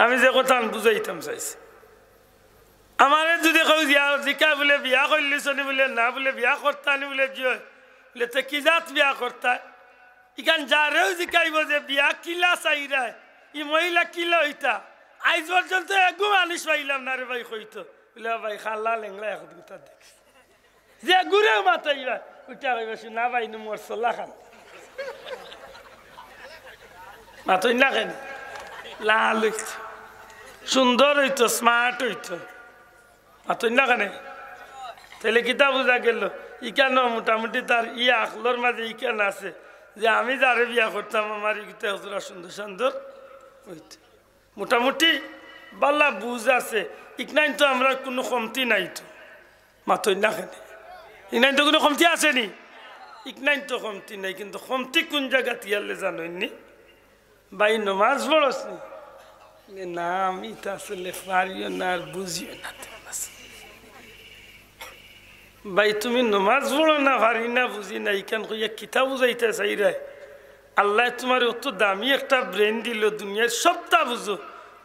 আমি যে কথাখান বুঝাইতাম চাইছি, আমারে যুদি কেউ জিয়া-, জিকায় বুলে, "বিয়া করলিছনি?" বুলে, "না।" বুলে, "বিয়া করতানি?" বুলে, "জি অয়।" বুলে, "তে কি জাত বিয়া করতায়?" ইখান যারেও জিকাইবো যে বিয়া কিলা চাইরায়, ই মহিলা কিলা অইতা, আইজ পর্যন্ত এগু মানুষ পাইলাম না রে ভাই কইতো। বুলে, "ও ভাই, কালা লেংড়া এক দুইটা দেখছি।" যেগুরেও মাতইবা, উঠা কইবা, "শুনা ভাই, নু মরসলা খান।" মাতইন না কেনে? লাল অইতো, সুন্দর অইতো, smart অইতো। মাতইন না কেনে? তাইলে কিতা বুঝা গেল? ইখানও মোটামুটি তার ই আখলর মাঝে ইখান আছে যে আমি যারে বিয়া করতাম, আমার ইগুতে হজরা সুন্দর সুন্দর অইতো। মোটামুটি ভালা বুঝ আছে, ইখানাইন তো আমরার কুনু কমতি নাই তো। মাতইন না কেনে? ইখানাইন তো কুনু কমতি আছে নি? ইখানাইন তো কমতি নাই, কিন্তু কমতি কুন জাগাত ইয়ালে জানইন নি? "ভাই, নমাজ পড়স নি?" "না, আমি তো আসলে পারিও না আর বুঝিও না তেমন আছে।" "ভাই, তুমি নমাজ পড়ো না, পারি না, বুঝি না, ইখান কইয়া কিতা বুঝাইতা চাইরায়? আল্লায় তুমারে অত দামি একটা brain দিলো, দুনিয়ার সবটা বুঝো,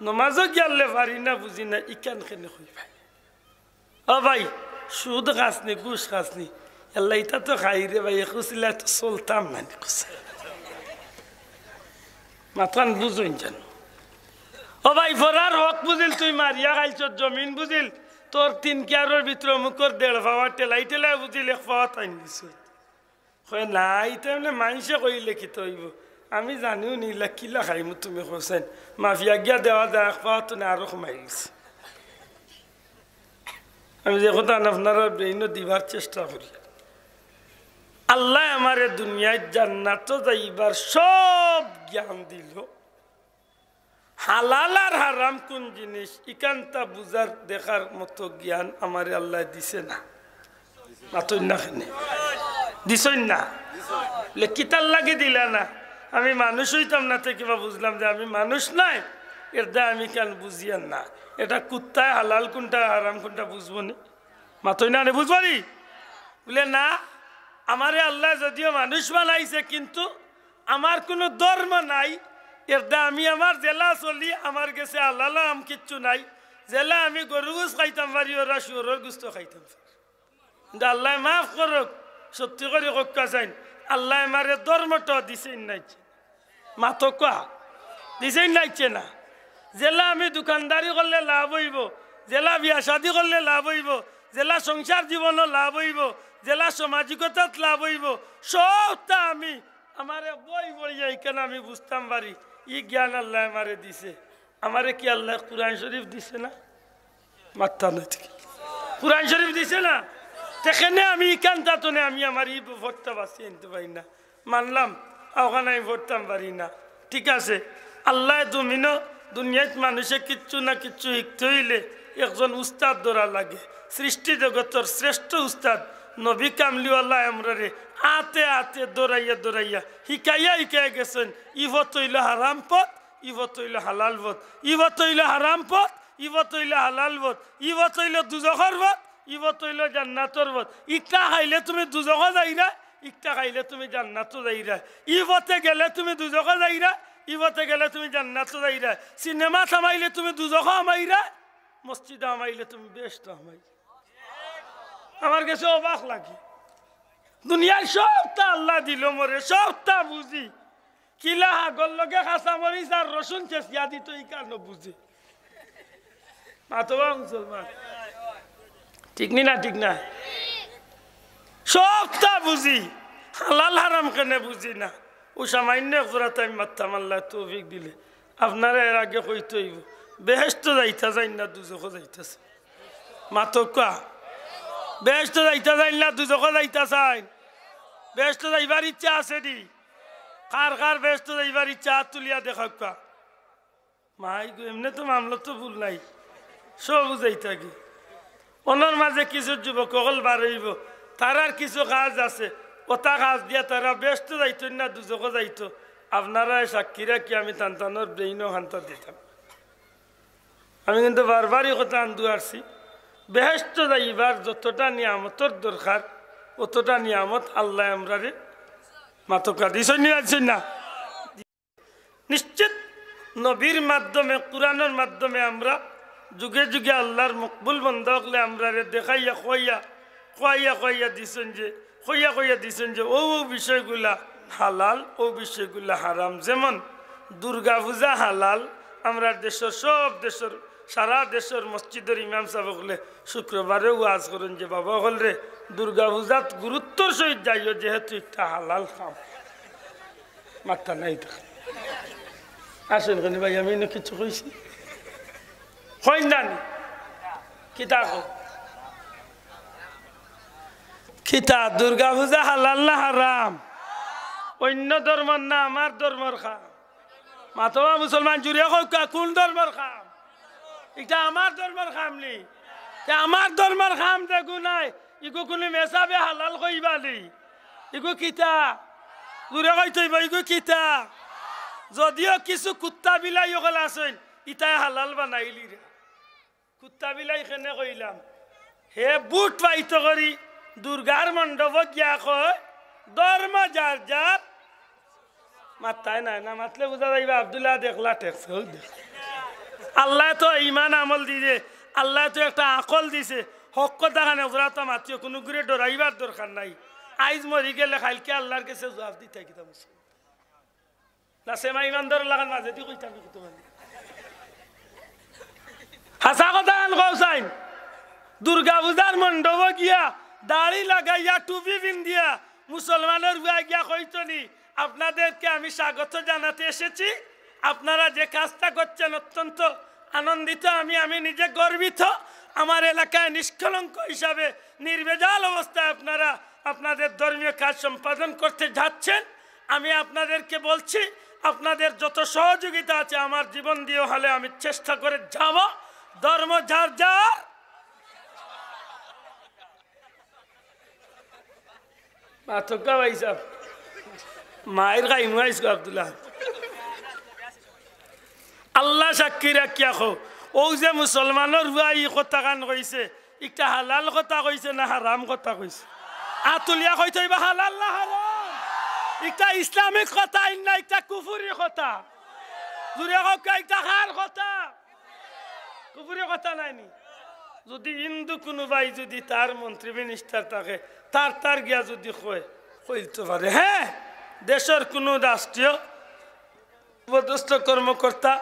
নমাজও গিয়ালে পারি না, বুঝি না, ইখান কেনে কইবায়?" ও ভাই, সুদ খাস নি, ঘুষ খাস নি? আল্লায়, ইতা তো খাই রে ভাই, একুশিলা তো চলতাম না নি, কুসে। মাতখান বুঝইন জানো। ও ভাই, ফরার হক বুঝিল, তুই মারিয়া খাইছস, জমিন বুঝিল, তোর তিন কিয়ারর ভিতরে মুখর দেড় পাওয়া ঠেলাই ঠেলাই বুঝিল, এক পাওয়া তাইন দিছস। কয়, "না, ইতা এমনে মানষে কইলে কিতা অইবো? আমি জানিও নি, ইলা কিলা খাইমু তুমি কওছাইন।" মাফিয়া গিয়া দেওয়া যায়, এক পাওয়া তো না আরো কমাই গেছে। আমি যে কথা আপনারার brain-ও দিবার চেষ্টা করি, আল্লায় আমারে দুনিয়াত জান্নাতো যাইবার সব জ্ঞান দিলো, হালাল আর হারাম কুন জিনিস, ইখানতা বুঝার দেখার মতো জ্ঞান আমারে আল্লায় দিছে না। মাতইন না কেনে? দিছইন না? বুলে, "কিতার লাগি দিলা না?" আমি মানুষ অইতাম না তে কিবা বুঝলাম যে আমি মানুষ নায়, এরদায় আমি ইখান বুঝিয়ার না। এটা কুত্তায় হালাল কুনটা হারাম কুনটা বুঝবো নি? মাতইন না নে, বুঝবো নি? বুলে, "না, আমারে আল্লায় যদিও মানুষ বানাইছে, কিন্তু আমার কুনু ধর্ম নাই, এরদায় আমি আমার যেলা চলি, আমার গেছে হালাল হারাম কিচ্ছু নাই, যেলা আমি গরু গোস খাইতাম পারি, ওরা শুয়োরর গোস্ত খাইতাম পারি।" কিন্তু আল্লায় মাফ করউক, সত্যি করি কউক্কা চাইন, আল্লায় আমারে ধর্মটা দিছইন নাইছে? মাতউক্কা, দিছইন নাইছে না? যেলা আমি দোকানদারি করলে লাভ অইবো, যেলা বিয়া শাদি করলে লাভ অইবো, যেলা সংসার জীবনও লাভ অইবো, যেলা সামাজিকতাত লাভ অইবো, সবতা আমি আমারে বই পড়িয়া ইখান আমি বুঝতাম পারি, ই জ্ঞান আল্লায় আমারে দিছে। আমারে কি আল্লায় কুরআন শরীফ দিছে না? মাত্তা নাই ঠিক। কুরআন শরীফ দিছে না? তে কেনে আমি ইখান তাতনে আমি আমার ই পথটা বাছি আনতে পারি না? মানলাম, অখান আমি পড়তাম পারি না, ঠিক আছে। আল্লায় দুমিনো দুনিয়াত মানুষে কিচ্ছু না কিচ্ছু শিখতে অইলে একজন উস্তাদ ধরা লাগে, সৃষ্টি জগতর শ্রেষ্ঠ উস্তাদ নবী কামলিওয়ালা আমরারে আতে আতে ধরাইয়া ধরাইয়া হিকাইয়া হিকাইয়া গেছইন। ই পথ অইলো হারাম পথ, ই পথ অইলো হালাল পথ, ই পথ অইলো হারাম পথ, ই পথ অইলো হালাল পথ, ই পথ অইলো দুজখর পথ, ই পথ অইলো জান্নাতর পথ। ইটা খাইলে তুমি দুজখো যাইরায়, ইটা খাইলে তুমি জান্নাতো যাইরায়। ই পথে গেলে তুমি দুজখো যাইরায়, ই পথে গেলে তুমি জান্নাতো যাইরায়। সিনেমাত হামাইলে তুমি দুজখো হামাইরায়, মসজিদো হামাইলে তুমি বেহেস্তো হামাইরায়। আমার গেছে অবাক লাগে, দুনিয়ার সবতা আল্লায় দিলো মোরে, সবতা বুঝি, কিলা হাগর লগে কাঁচামরিচ আর রসুন ছেঁচিয়া দিতো, ইখানও বুঝে। মাতবা মুসলমান, ঠিক নি না? ঠিক না? সবতা বুঝি, হালাল হারাম কেনে বুঝি না? অউ সামাইন্য এক জোড়া তাইন মাততাম আল্লায় তৌফিক দিলে। আপনারা এর আগে কইতে অইবো, বেহেস্তো যাইতা চাইন না, দুজখো যাইতা চাইন? মাতউক্কা। বেহেস্তো যাইতা চাইন না, দুজখো যাইতা চাইন? বেহেস্তো যাইবার ইচ্ছা আছে নি? কার কার বেহেস্তো যাইবার ইচ্ছা, আত তুলিয়া দেখাউক্কা। মাই গো, এমনে তো মামলাত তো ভুল নাই, সব বুঝাইতা গি। অনর মাঝে কিছু যুবক অকল বার অইবো, তারার কিছু কাজ আছে, অতা কাজ দিয়া তারা বেহেস্তো যাইতো না দুজখো যাইতো। আপনারায় সাক্ষী রাখি আমি তান তানর brain-ও হান্তা দিতাম। আমি কিন্তু বারবারই কথা আন্দু আরছি, বেহেস্তো যাইবার যতটা নিয়ামতর দরকার, অতটা নিয়ামত আল্লায় আমরারে মাতউক্কা দিছইন না, দিছইন না? নিশ্চিত নবীর মাধ্যমে, কুরআনর মাধ্যমে আমরা যুগে যুগে আল্লার মকবুল বন্দা অকলে আমরারে দেখাইয়া, কইয়া, কইয়া, কইয়া দিছইন যে, কইয়া, কইয়া দিছইন যে অউ, অউ বিষয়গুলা হালাল, অউ বিষয়গুলা হারাম। যেমন দুর্গা পূজা হালাল, আমরার দেশর সব দেশর, সারা দেশর মসজিদর ইমাম সাব অকলে শুক্রবারে ওয়াজ করইন যে, বাবা অকলরে, দুর্গা পূজাত গুরুত্বর সহিত যাইও, যেহেতু একটা হালাল কাম। মাতরা নাই তো। আসেন কেনে ভাই, আমি ইনো কিছু কইছি? কইন না নি? কিতা কও? কিতা, দুর্গা পূজা হালাল না হারাম? অইন্য ধর্মর না আমার ধর্মর কাম? মাতবা মুসলমান, জুরে কউক্কা, কুন ধর্মর কাম? ইটা আমার ধর্মর কাম নি? তে আমার ধর্মর কাম যেগু নাই, ইগু কুনু মেসাবে হালাল কইবা নি? ইগু কিতা? জুরে কইতে অইবো, ইগু কিতা? যদিও কিছু কুত্তা বিলাই অকল আছইন, ইতায় হালাল বানাইলিরা। কুত্তা বিলাই কেনে কইলাম? হে বুট পাইতো করি দুর্গার মণ্ডপো গিয়া কয়, ধর্ম যার যার। মাতরায় নায়, না মাতলে বুঝা যাইবা আব্দুল্লাহ দেখলা ঠেকছে, অউ দেখ। আল্লায় তো ইমান আমল দিছে, আল্লায় তো একটা আকল দিছে, হক কথা খান এজরাতা মাতিও, কুনুগুরে ডরাইবার দরকার নাই। আইজ মরি গেলে কাইলকে আল্লার গেছে জুয়াব দিতায় কিতা মুসলমান? না, সেমা ইমানদার লাখান মাঝেদি কইতাম নি কিতা মানে? হাছা কথা খান কও চাইন। দুর্গা পূজার মণ্ডপো গিয়া, দাড়ি লাগাইয়া, টুপি পিন্দিয়া, মুসলমানর পুয়ায় গিয়া কইতো নি, "আপনাদেরকে আমি স্বাগত জানাতে এসেছি, আপনারা যে কাজটা করছেন অত্যন্ত আনন্দিত আমি, আমি নিজে গর্বিত। আমার এলাকায় নিষ্কলঙ্ক হিসাবে নির্ভেজাল অবস্থায় আপনারা আপনাদের ধর্মীয় কাজ সম্পাদন করতে যাচ্ছেন।" আমি আপনাদেরকে বলছি, আপনাদের যত সহযোগিতা আছে আমার জীবন দিয়েও হলে আমি চেষ্টা করে যাব। ধর্ম যার যার। মাতউক্কা ভাইসাব, মাইর খাইমু আইজকু আব্দুল্লাহ। আল্লাহ সাক্ষী রাখিয়া কও, অউ যে মুসলমানর পুয়ায় ই কথা খান কইছে, ইটা হালাল কথা কইছে না হারাম কথা কইছে? আত তুলিয়া কইতে অইবা হালাল না হারাম? ইটা ইসলামিক কথা আইন না, ইটা কুফুরি কথা। জুরে কউক্কা, ইটা কার কথা? কুফুরি কথা নায় নি? যুদি হিন্দু কুনু ভাই যুদি তার মন্ত্রী মিনিস্টার থাকে, তার তার গিয়া যুদি কয়, কইতো পারে। হ্যাঁ, দেশর কুনু রাষ্ট্রীয় পদস্থ কর্মকর্তা,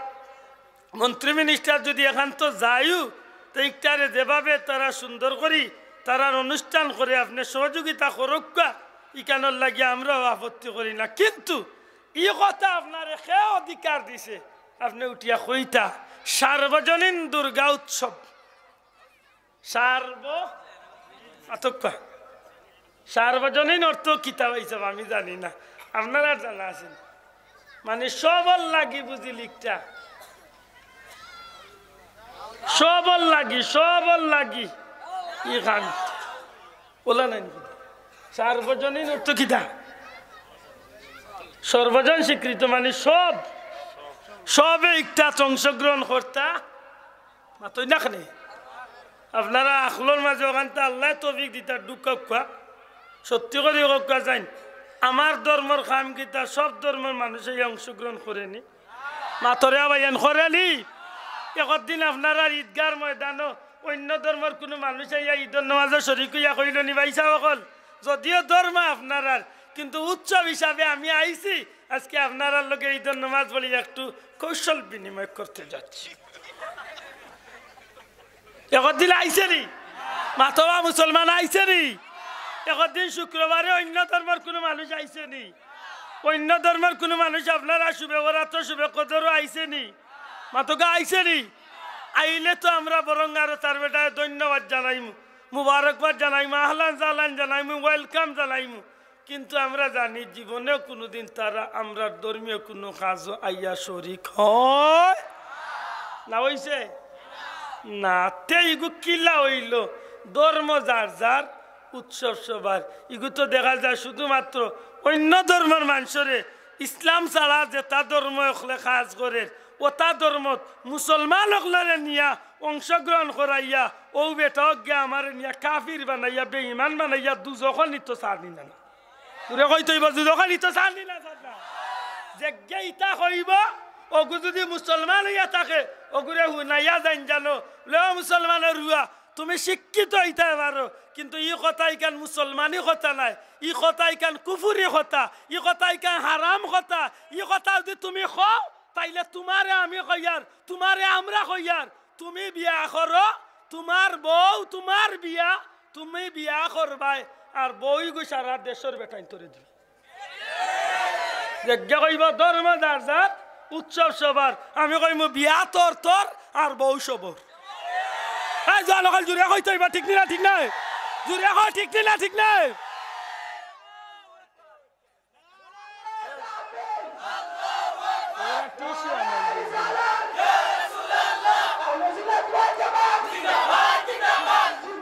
মন্ত্রী মিনিস্টার যুদি এখান তো যায়ও, তে ইকটারে যেভাবে তারা সুন্দর করি তারার অনুষ্ঠান করে আপনে সহযোগিতা করউক্কা, ইখানর লাগি আমরাও আপত্তি করি না। কিন্তু ই কথা আপনারে কে অধিকার দিছে? আপনে উঠিয়া কইতা, সার্বজনীন দুর্গা উৎসব। সার্ব-, আতক্কা। সার্বজনীন অর্থ কিতা ভাইসাব আমি জানি না, আপনারার জানা আছে নি? মানে সবর লাগি বুঝি লিখতা। সবর লাগি, সবর লাগি। ইখান ওলা নাই নি? সার্বজনীন অর্থ কিতা? সর্বজন স্বীকৃত, মানে সব, সবে ইকটাত অংশগ্রহণ করতা। মাতইন না কেনে? আপনারা আখলর মাঝে অখানতা আল্লায় তৌফিক দিতা, ঢুকাউক্কা। সত্যি করি কউক্কা যাইন, আমার ধর্মর কাম কিতা সব ধর্মর মানুষে অংশগ্রহণ করেনি? মাতরে আবাইয়ান করেনি? একদিন আপনারার ঈদগার ময়দানো অন্য ধর্মর কুনু মানুষ আইয়া ঈদর নামাজো শরিক অইয়া কইলো নি, "ভাইসাব অকল, যদিও ধর্ম আপনারার, কিন্তু উৎসব হিসাবে আমি আইছি, আজকে আপনারার লগে ঈদর নামাজ পড়ি একটু কৌশল বিনিময় করতে যাচ্ছি।" একদিন আইছে নি? মাতবা মুসলমান আইছে নি? একদিন শুক্রবারে অন্য ধর্মর কুনু মানুষ আইছে নি? অন্য ধর্মর কুনু মানুষ আপনারার শুভে বরাতো শুভে কদরো আইছে নি? মাতউক্কা আইছে নি? আইলে তো আমরা বরং আরো তার বেটারে ধন্যবাদ জানাইমু, মুবারকবাদ জানাইমু, আহলান সাহলান জানাইমু, welcome জানাইমু। কিন্তু আমরা জানি জীবনেও কুনুদিন তারা আমরার ধর্মীয় কুনু কাজো আইয়া শরিক হয় না, অইছে না। তে ইগু কিলা অইলো? ধর্ম যার যার, উৎসব সবার। ইগু তো দেখা যায় শুধুমাত্র অন্য ধর্মর মানষরে, ইসলাম ছাড়া যেতা ধর্ম অকলে কাজ করের, অতা ধর্মত মুসলমান অকলরে নিয়া অংশগ্রহণ করাইয়া অউ বেটা অগুয়ে আমারে নিয়া কাফির বানাইয়া, বেঈমান বানাইয়া দুজখো নিতো চার দিন না। জুরে কইতো অইবো, দুজখো নিতো চার দিন না, চার না। যেগুয়ে ইতা কইবো, অগু যুদি মুসলমান অইয়া থাকে, অগুরে হুনাইয়া যাইন জানো, লে ও মুসলমানর পুয়া, তুমি শিক্ষিত অইতায় পারো, কিন্তু ই কথা ইখান মুসলমানি কথা নায়, ই কথা ইখান কুফুরি কথা, ই কথা ইখান হারাম কথা। ই কথা যুদি তুমি কও, তাইলে তুমারে আমি কইয়ার, তুমারে আমরা কইয়ার, তুমি বিয়া করো, তুমার বউ, তুমার বিয়া, তুমি বিয়া করবায়, আর বউ ইগু সারা দেশর বেটাইন্তরে দিবায়। যেগুয়ে কইবো ধর্ম যার যার, উৎসব সবার, আমি কইমু বিয়া তোর তোর আর বউ সবর। এই জুয়ান অকল জুরে কইতো অইবো, ঠিক নি না ঠিক নায়? জুরে কও, ঠিক নি না ঠিক নায়?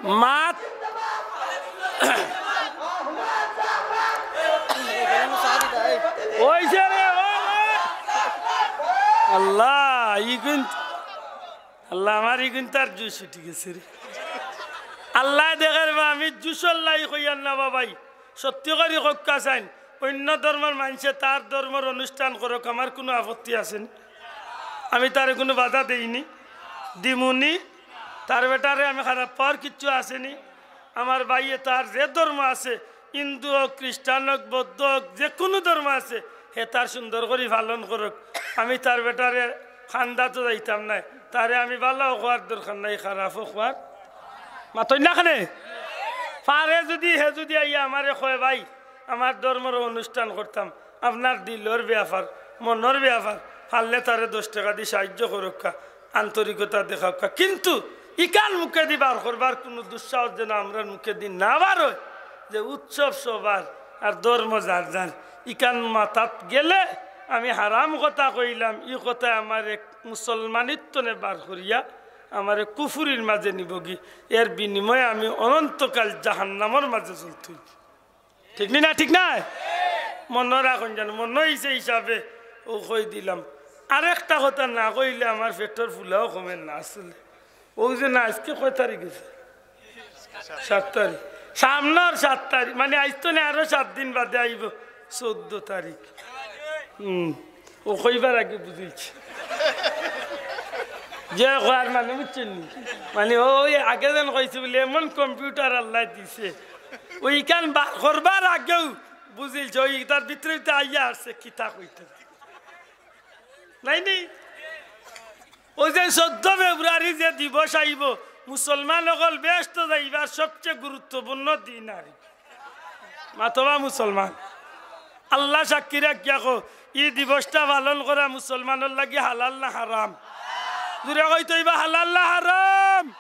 মাত অইছে রে, ও রে। আল্লাহ, ইগুন, আল্লাহ, আমার ইগুন তার জুশ উঠি গেছে রে। আল্লায় দেখের বা, আমি জুশর লাগি কইয়ার না বা ভাই, সত্যি করি কউক্কা চাইন, অইন্য ধর্মর মানষে তার ধর্মর অনুষ্ঠান করউক, আমার কুনু আপত্তি আছে নি? আমি তারে কুনু বাধা দেইনি, দিমুনি, তার বেটারে আমি খারাপ পাওয়ার কিচ্ছু আছে নি। আমার ভাইয়ে তার যে ধর্ম আছে, হিন্দু অউক, খ্রিস্টান অউক, বৌদ্ধ অউক, যে কুনু ধর্ম আছে, হে তার সুন্দর করি পালন করউক। আমি তার বেটারে কান্দাত যাইতাম নায়, তারে আমি ভালাও কওয়ার দরকার নাই, খারাপও কওয়ার। মাতইন না কেনে? পারে যুদি, হে যুদি আইয়া আমারে কয়, "ভাই, আমার ধর্মর অনুষ্ঠান করতাম, আপনার দিলর বেয়াপার, মনর বেয়াপার, পারলে তারে দশ টেকা দি সাহায্য করউক্কা।" আন্তরিকতা দেখাউক্কা। কিন্তু ইখান মুখেদি বার করবার কুনু দুঃসাহস যেন আমরার মুখেদি না বার অয়, যে উৎসব সবার আর ধর্ম যার যার। ইখান মাথাত গেলে আমি হারাম কথা কইলাম, ই কথায় আমারে মুসলমানির তনে বার করিয়া আমারে কুফুরির মাঝে নিবোগি, এর বিনিময়ে আমি অনন্তকাল জাহান্নামর মাঝে জ্বলতে অইবো। ঠিক নি না, ঠিক নায়? মনো রাখইন যেন, মনো অইছে হিসাবে অউ কই দিলাম। আরেকটা কথা না কইলে আমার পেটর ফুলাও কমের না আসলে। অউ যে না, আইজকে কয় তারিখ অইছে? সাত তারিখ। সামনর সাত তারিখ, মানে আইজ তো না, আরো সাত দিন বাদে আইবো, চৌদ্দ তারিখ। হুম। অউ কইবার আগে বুঝিলছি। যে কওয়ার মানে বুঝছইন নি? মানে অউ আগে যেন কইছে বুলি এমন computer আল্লায় দিছে। অউ ইখান বার করবার আগেউ বুঝিলছে, অউ ইটার ভিতরে ভিতরে আইয়া আছে, কিতা কইতে। নায় নি? অউ যে চৌদ্দ ফেব্রুয়ারি যে দিবস আইবো, মুসলমান অকল বেহেস্তো যাইবার সবচেয়ে গুরুত্বপূর্ণ দিন আর। মাতবা মুসলমান। আল্লা সাক্ষী রাখিয়া কও, ই দিবসটা পালন করা মুসলমানর লাগি হালাল না হারাম? জুরে কইতো অইবা, হালাল না হারাম?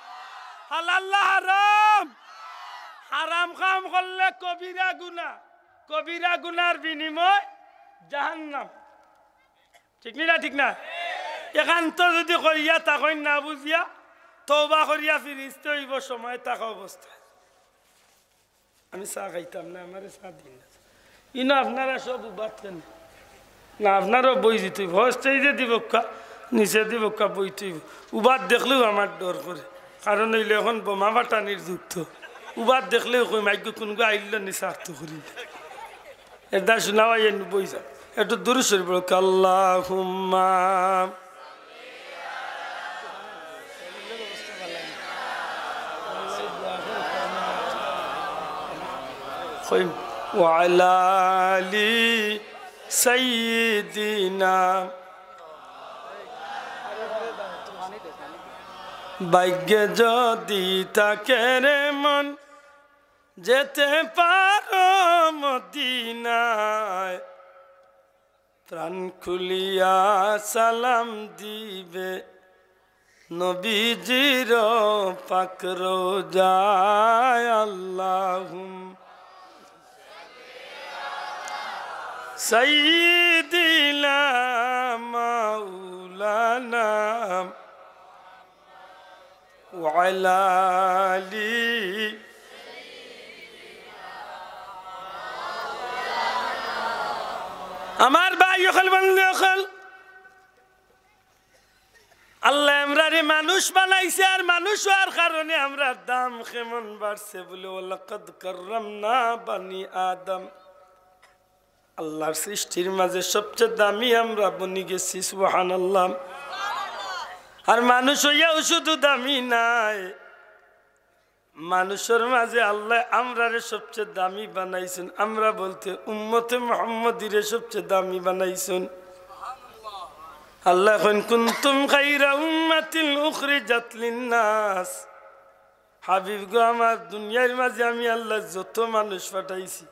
হালাল না হারাম? হারাম কাম করলে কবিরা গুনা, কবিরা গুনার বিনিময় জাহান্নাম। ঠিক নি না? ঠিক না? একান্ত যুদি করিয়া থাকইন না বুঝিয়া, তওবা করিয়া ফিরিস্তে অইব সময় থাকা অবস্থায়। আমি চা খাইতাম না, আমারে চা দিন না। ইনো আপনারা সব উবাত কেনে? না, আপনারাও বই দিতে অইব। হয় স্টেজে দিবক্কা, নিচে দিবক্কা, বইতে অইব। উবাত দেখলেও আমার ডর করে, কারণ অইলে এখন বোমা ফাটানির যুগ তো। উবাত দেখলেও কই মাইগ্য কুনগু আইল নি, সার্থ করি। এরদায় শুনাওয়াই এনু বই যাও। একটু দুরূদ শরীফ পড়ো, আল্লাহুম্মা। কই, ওয়া আলা আলি সাইয়্যিদিনা। ভাগ্যে যদি থাকে রে মন, যেতে পারো মদিনায়, প্রাণ খুলিয়া সালাম দিবে নবীজির পাক রোজায়। আল্লাহুম সাইয়্যিদিনা মাওলানা ওয়া আলা আলি। আমার ভাই অকল, বন্ধু অকল, আল্লায় আমরারে মানুষ বানাইছে, আর মানুষ অওয়ার কারণে আমরার দাম কেমন বাড়ছে বলে, "ওয়ালাকাদ কাররামনা বানি আদম।" আল্লার সৃষ্টির মাঝে সবচে দামি আমরা বনি গেছি, সুবহানাল্লাহ। আর মানুষ অইয়াও শুধু দামি নায়, মানুষর মাঝে আল্লায় আমরারে সবচে দামি বানাইছইন। আমরা বলতে উম্মতে মুহাম্মদীরে সবচে দামি বানাইছইন। আল্লায় কইন, "কুনতুম খাইরা উম্মাতিন উখরিজাত লিন্নাস।" হাবিব গো আমার, দুনিয়ার মাঝে আমি আল্লায় যত মানুষ পাঠাইছি,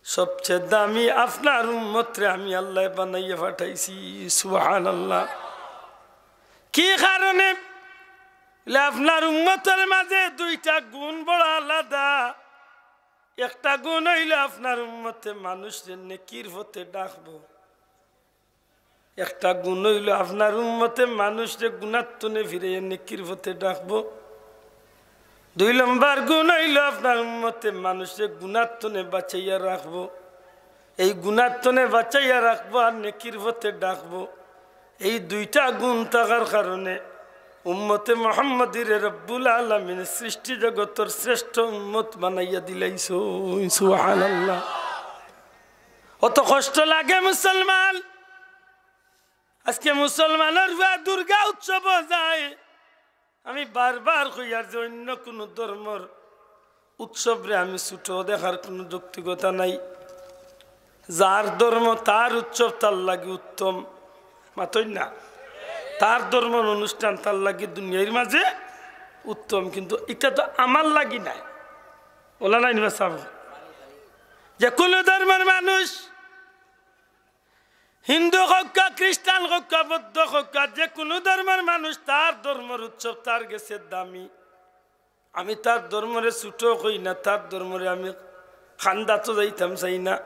সবচে দামি আপনার উম্মতরে আমি আল্লায় বানাইয়া পাঠাইছি। সুবহানাল্লাহ। কি কারণে? বলে, আপনার উম্মতর মাঝে দুইটা গুণ বড় আলাদা। একটা গুণ অইলো আপনার উম্মতে মানুষরে নেকির পথে ডাকবো। একটা গুণ অইলো আপনার উম্মতে মানুষরে গুনাত্তনে ফিরাইয়া নেকির পথে ডাকবো। দুই নম্বর গুণ অইলো আপনার উম্মতে মানুষরে গুনাত্তনে বাঁচাইয়া রাখবো। এই গুনাত্তনে বাঁচাইয়া রাখবো আর নেকির পথে ডাকবো। এই দুইটা গুণ থাকার কারণে উম্মতে মুহাম্মদীরে রব্বুল আলামিন সৃষ্টি জগতর শ্রেষ্ঠ উম্মত বানাইয়া দিলাইছইন। সুবহানাল্লাহ। অত কষ্ট লাগে মুসলমান। আজকে মুসলমানর পুয়া দুর্গা উৎসবো যায়। আমি বারবার কইয়ার যে অইন্য কুনু ধর্মর উৎসবরে আমি ছুটো দেখার কুনু যৌক্তিকতা নাই। যার ধর্ম তার উৎসব তার লাগি উত্তম, মাতইন না? তার ধর্মর অনুষ্ঠান তার লাগি দুনিয়ার মাঝে উত্তম, কিন্তু ইটা তো আমার লাগি নায়। ওলা নাই নিবা সাব, যে কুনু ধর্মর মানুষ, হিন্দু হউক্কা, খ্রিস্টান হউক্কা, বৌদ্ধ হউক্কা, যে কুনু ধর্মর মানুষ, তার ধর্মর উৎসব তার গেছে দামি। আমি তার ধর্মরে ছুটো কই না, তার ধর্মরে আমি খান্দাতো যাইতাম চাই না।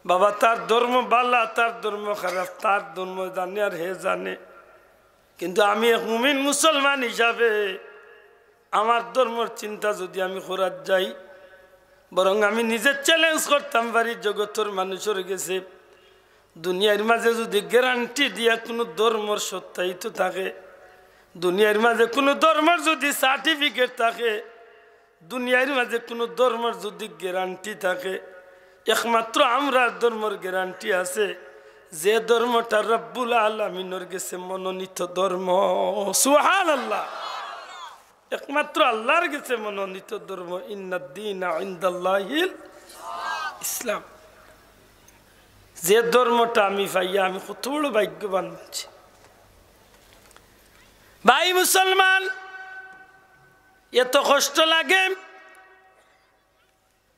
বাবা, তার ধর্ম বালা, তার ধর্ম খারাপ, তার ধর্ম জানে আর হে জানে। কিন্তু আমি এক মুমিন মুসলমান হিসাবে আমার ধর্মর চিন্তা যদি আমি করাত যাই, বরং আমি নিজে challenge করতাম পারি জগতর মানুষর গেছে, দুনিয়ার মাঝে যদি guarantee দিয়া কুনু ধর্মর সত্যায়িত থাকে, দুনিয়ার মাঝে কুনু ধর্মর যদি certificate থাকে, দুনিয়ার মাঝে কুনু ধর্মর যদি guarantee থাকে, একমাত্র আমরার ধর্মর guarantee আছে, যে ধর্মটা রব্বুল আলামিনর গেছে মনোনীত ধর্ম। সুবহানাল্লাহ। একমাত্র আল্লার গেছে মনোনীত ধর্ম, ইন্নাদ দীনা ইনদাল্লাহিল ইসলাম। যে ধর্মটা আমি পাইয়া আমি কত বড় ভাগ্যবান মানছি। ভাই মুসলমান, এত কষ্ট লাগে।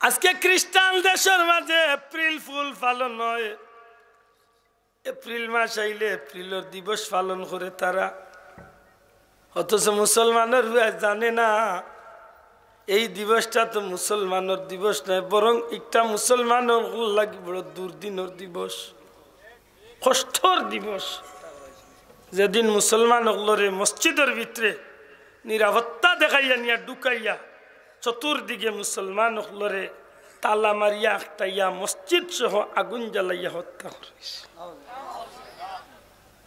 আজকে খ্রিস্টান দেশর মাঝে এপ্রিল ফুল পালন হয়, এপ্রিল মাস আইলে এপ্রিলর দিবস পালন করে তারা, অথচ মুসলমানর পুয়া জানে না এই দিবসটা তো মুসলমানর দিবস নায়, বরং একটা মুসলমানর লাগি বড় দুর্দিনর দিবস, কষ্টর দিবস। যেদিন মুসলমান অকলরে মসজিদর ভিতরে নিরাপত্তা দেখাইয়া নিয়া ঢুকাইয়া চতুর্দিকে মুসলমান অকলরে তালা মারিয়া আটকাইয়া মসজিদ সহ আগুন জ্বালাইয়া হত্যা করিছে।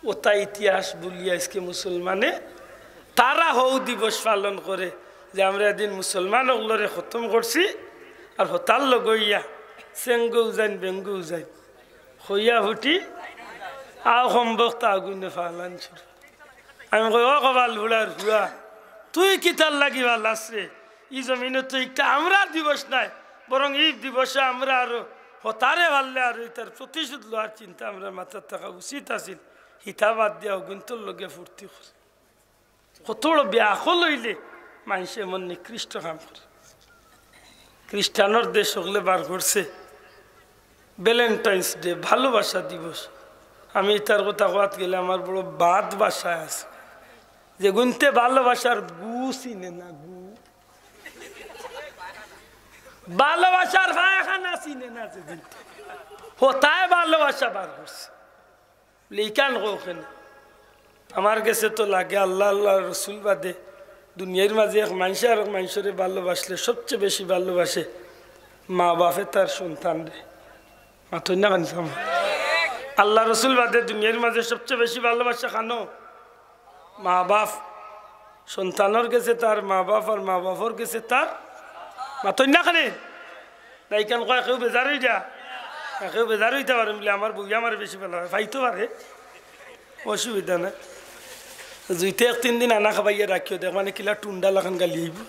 অতা ইতিহাস ভুলিয়া আইজকে মুসলমানে তারা হউ দিবস পালন করে যে আমরা এদিন মুসলমান অকলরে খতম করছি, আর হতার লগইয়া চেঙ্গু যাইন বেঙ্গু যাইন কইয়া ফুটি আও সম্ভব তা আগুনে ফালান ছুড়ে। আমি কই, "ও কপাল ফুড়ার ফুয়া, তুই কিতার লাগি ফালাস রে? ই জমিনো তো একটা আমরার দিবস নায়, বরং ই দিবসে আমরা আরো হতারে ফাললে আরো ইতার প্রতিশোধ লওয়ার চিন্তা আমরার মাথাত থাকা উচিত আছিল। হিতা বাদ দিয়া অগুইন্তর লগে ফুর্তি কর।" কত বড় বেআকল অইলে মানষে এমন নিকৃষ্ট কাম করে। খ্রিস্টানর দেশ অকলে বার করছে ভ্যালেন্টাইন্স ডে, ভালোবাসা দিবস। আমি ইতার কথা কওয়াত গেলে আমার বড় বাদ বাসায় আছে, যেগুইন্তে ভালোবাসার গু চিনে না, গু, ভালোবাসার পায়খানা চিনে না, যেগুইন্তে হতায় ভালোবাসা বার করছে। বলে, "ইখান কও কেনে?" আমার গেছে তো লাগে আল্লাহ, আল্লাহর রসুল বাদে দুনিয়ার মাঝে এক মানষে আরক মানষরে ভালোবাসলে সবচেয়ে বেশি ভালোবাসে মা বাপে তার সন্তানরে। মাতইন না কেনে? আল্লাহর রসুল বাদে দুনিয়ার মাঝে সবচেয়ে বেশি ভালোবাসে কানো? মা বাপ। সন্তানর গেছে তার মা বাপ, আর মা বাপর গেছে তার। মাতইন না কেনে? না, ইখান কয় কেউ বেজার অইযা, না, কেউ বেজার অইতা পারে বলে আমার বউয়ে আমারে বেশি ভালা পায়, পাইতো পারে, অসুবিধা নাই। জুইতে এক তিন দিন আনা খাবাইয়া রাখিও, দেখ মানে কিলা টুন্ডা লাখান গালি আইব।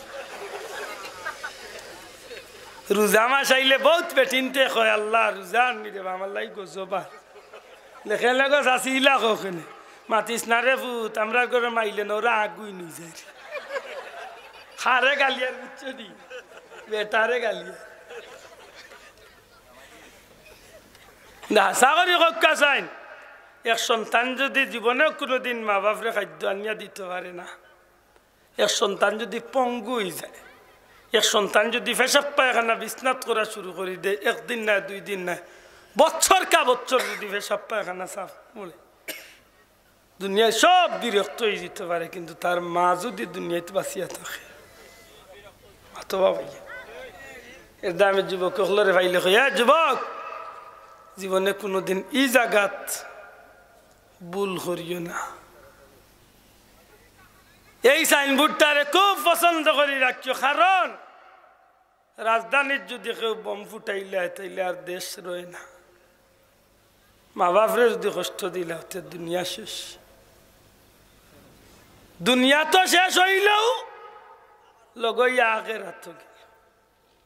রোজা মাস আইলে বউত বেটিন্তে কয়, "আল্লাহ, রোজা আননি রে বা, আমার লাগি গজব আন।" লেখে লেগো চাচি ইলা কও কেনে? মাতিস না রে ফুত, আমরার ঘরো মাইলে না, ওরা আগুই নিয়ে যায়। খারে গালিয়ার বুঝছো নি? বেটারে গালিয়ার। না, হাছা করি কউক্কা চাইন। এক সন্তান যদি জীবনে কোনোদিন মা বাপরে খাদ্য আনিয়া দিতো পারে না, এক সন্তান যদি পঙ্গু অইযায়, এক সন্তান যদি পেশাব পায়খানা বিছনাত করা শুরু করি দেয়, একদিন নায়, দুই দিন নায়, বছর কা বছর যদি পেশাব পায়খানা সাফ করে, দুনিয়ার সব বিরক্ত অইযিতো পারে, কিন্তু তার মা যদি দুনিয়াত বাঁচিয়া থাকে, অথবা ভাইয়া, এর দামে যুবক অকলরে পাইলে কই, "এ যুবক, জীবনে কোনোদিন ই জাগাত ভুল করিও না।" এই সাইনবোর্ডটারে খুব পছন্দ করি রাখিও, কারণ রাজধানীত যদি কেউ বোম ফুটাইলায়, তাইলে আর দেশ রয় না। মা বাপরে যদি কষ্ট দিলায়, তে দুনিয়া শেষ। দুনিয়া তো শেষ অইলেও লগইয়া আখেরাতও গেল।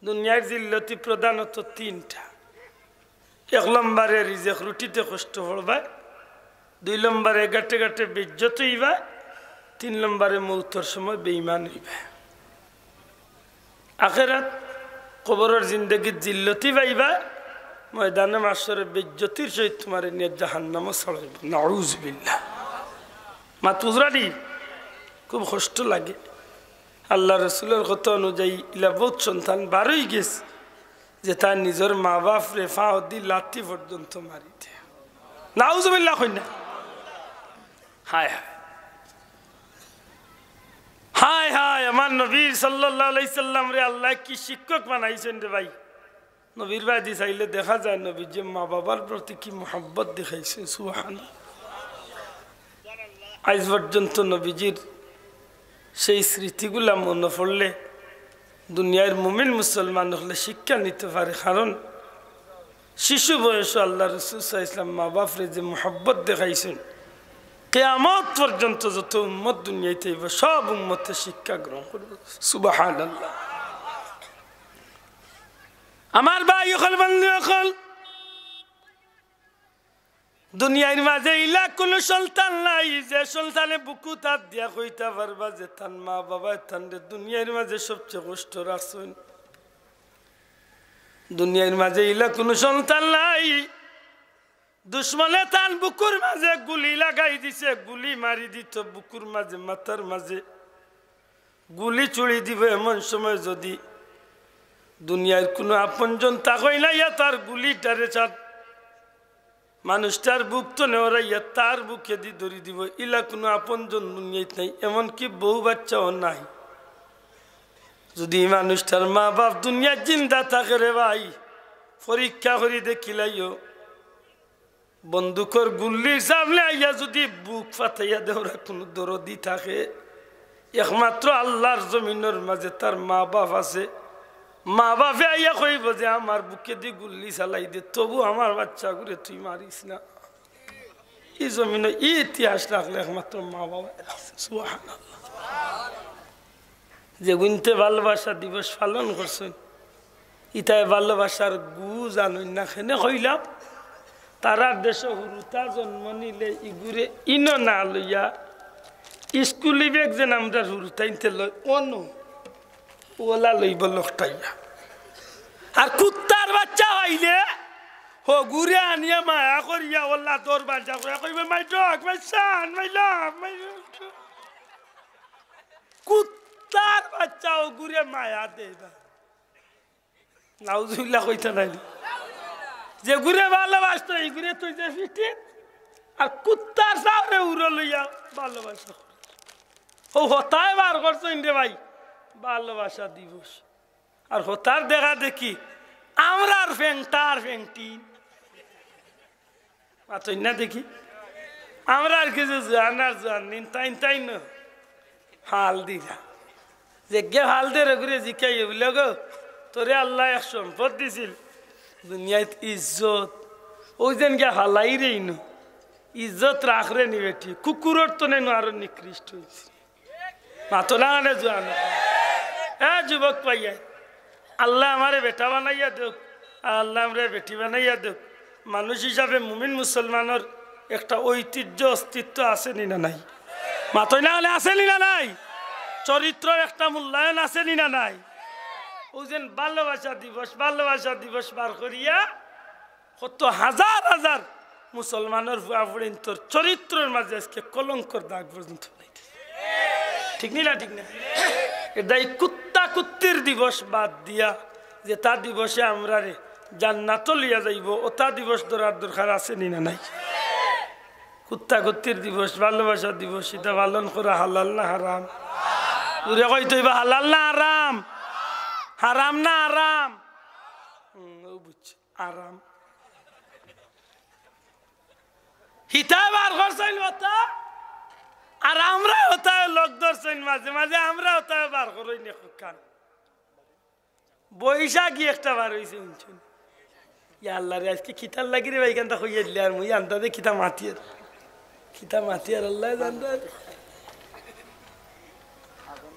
দুনিয়ার জিল্লতি প্রধানত তিনটা। এক নম্বরে রিজেক রুটিতে কষ্ট পড়বায়, দুই নম্বরে গাটে গাটে বেইজ্জত অইবায়, তিন নম্বরে মউতর সময় বেইমান অইবায়। আখেরাত, কবরর জিন্দেগিত জিল্লতি পাইবায়, ময়দানে মাশরে বেইজ্জতির সহিত তুমারে নিয়া জাহান্নামো ছড়াইবো। নাউজুবিল্লাহ। মাত বুঝরানি? খুব কষ্ট লাগে। আল্লাহ রসুলর কথা অনুযায়ী ইলা বউত সন্তান বার অইগেছে, যেতা নিজর মা বাপরে ফাও দি লাথি পর্যন্ত মারি দেয়। নাউজুবিল্লাহ কইন না। হায় হায়। হায় হায়, আমার নবী সাল্লাল্লাহু আলাইহি সাল্লামরে আল্লায় কি শিক্ষক বানাইছইন রে ভাই। নবীর বায়দি চাইলে দেখা যায় নবীজিয়ে মা বাবার প্রতি কি মহব্বত দেখাইছইন। সুবহানাল্লাহ। আইজ পর্যন্ত নবীজির সেই স্মৃতিগুলা মনো পড়লে দুনিয়ার মুমিন মুসলমান অকলে শিক্ষা নিতো পারে, কারণ শিশু বয়সো আল্লাহ রসুল সাল্লাল্লাহু আলাইহি ওয়াসাল্লাম মা বাপরে যে মহব্বত দেখাইছইন, কিয়ামত পর্যন্ত যত উম্মত দুনিয়াত আইবো, সব উম্মতে শিক্ষা গ্রহণ করবো। সুবহানাল্লাহ। আমার ভাই অকল, বন্ধু অকল, দুনিয়ার মাঝে ইলা কুনু সন্তান নাই যে সন্তানে বুকুত আত দিয়া কইতা পারবা যে তান মা বাবায় তানরে দুনিয়ার মাঝে সবচেয়ে কষ্ট রাখছইন। দুনিয়ার মাঝে ইলা কুনু সন্তান নাই, দুশমনে তান বুকুর মাঝে গুলি লাগাই দিছে, গুলি মারি দিতো বুকুর মাঝে, মাথার মাঝে গুলি ছুড়ি দিবো। এমন সময় যদি দুনিয়ার কুনু আপনজন থাকইন না, ইয়া তার গুলিটারে চান মানুষটার বুক তো নেওয়ারাইয়া তার বুকেদি ধরি দিব, ইলা কুনু আপনজন দুনিয়াত নাই, এমনকি বউ বাচ্চাও নাই। যুদি মানুষটার মা বাপ দুনিয়াত জিন্দা থাকে রে ভাই, পরীক্ষা করি দেখিলাইও, বন্দুকর গুল্লির সামনে আইয়া যুদি বুক ফাটাইয়া দেওরা কুনু দরদি থাকে, একমাত্র আল্লার জমিনর মাঝে তার মা বাপ আছে। মা বাপে আইয়া কইবো যে, "আমার বুকেদি গুল্লি চালাই দে, তবু আমার বাচ্চাগুরে তুই মারিস না।" ই জমিনো ই ইতিহাস রাখলে একমাত্র মা বাবা। সুবহানাল্লাহ। যেগুইন্তে ভালোবাসা দিবস পালন করছইন, ইতায় ভালোবাসার গু জানইন না। কেনে কইলাম, তারার দেশো হুরুতা জন্ম নিলে ইগুরে ইনো না লইয়া স্কুলি ব্যাগ যেন আমরার হুরুতাইন্তে লয়, অনো ওলা লইবো লকটাইয়া। আর কুত্তার বাচ্চা অইলে হগুরে আনিয়া মায়া করিয়া ওলা দরবাজা করে কইবে, "My dog, my son, my love, my love।" কুত্তার বাচ্চা ওগুরে মায়া দেয় না। নাউজুবিল্লাহ কইতা নায় নি? যেগুরে ভালোবাসতো, ইগুরে তুই যে ফিটে, আর কুত্তার সামনে উড়ো লইয়া ভালোবাসা। ও হতায় বার করছইন রে ভাই, ভালোবাসা দিবস। আর হতার দেখা দেখি, আমরার ফেংটার ফেংটি। মাতইন না দেখি। আমরার কিছু জোয়ান আর জোয়ান নিন, তাইন তাইন হাল দিরা। যেগে হাল দের ওগুরে জিকাই বুলে, "গো, তোরে আল্লায় এক সম্পদ দিছিল, দুনিয়াত ইজ্জত, ওই যেন গিয়া হালাই রে ইনো, ইজ্জত রাখ রে নি বেটি, কুকুরর তো নেই আরো নিকৃষ্ট অইছে।" মাতো না আনে জোয়ান। এ যুবক ভাইয়া, আল্লায় আমারে বেটা বানাইয়া দেউক, আর আল্লায় আমরারে বেটি বানাইয়া দেউক। মানুষ হিসাবে মুমিন মুসলমানর একটা ঐতিহ্য, অস্তিত্ব আছে নি না নাই? মাতই না আনে, আছে নি না নাই? চরিত্রর একটা মূল্যায়ন আছে নি না নাই? ও যেন ভালোবাসা দিবস, ভালোবাসা দিবস বার করিয়া কত হাজার হাজার মুসলমানর ফুয়া ফুড়িন্তর চরিত্রর মাঝে আজকে কলঙ্কর দাগ পর্যন্ত নাই। ঠিক নি না? ঠিক না? এটা এই কুত্তা কুত্তির দিবস বাদ দিয়া যেতা দিবসে আমরারে জান্নাতো লইয়া যাইবো, ওতা দিবস ধরার দরকার আছে নি না নাই? কুত্তা কুত্তির দিবস, ভালোবাসা দিবস, ইতা পালন করা হালাল না হারাম? জোরে কইতে অইবা, হালাল না হারাম? হারাম না হারাম? হুম, ও বুঝছে। আরাম। হিতায় বার করছইন ওতা, আর আমরা ওতায় লগ ধরছইন মাঝে মাঝে, আমরা ওতায় বার করইন এখান। বৈশাখী একটা বার অইছে, শুনছইন? ইয়া আল্লাহ রে, আজকে কিতার লাগি রে ভাই, ইখানটা কইয়া দিলে আর মুই আন্দাজে কিতা মাতিয়ার। কিতা মাতিয়ার আল্লায় জানরা।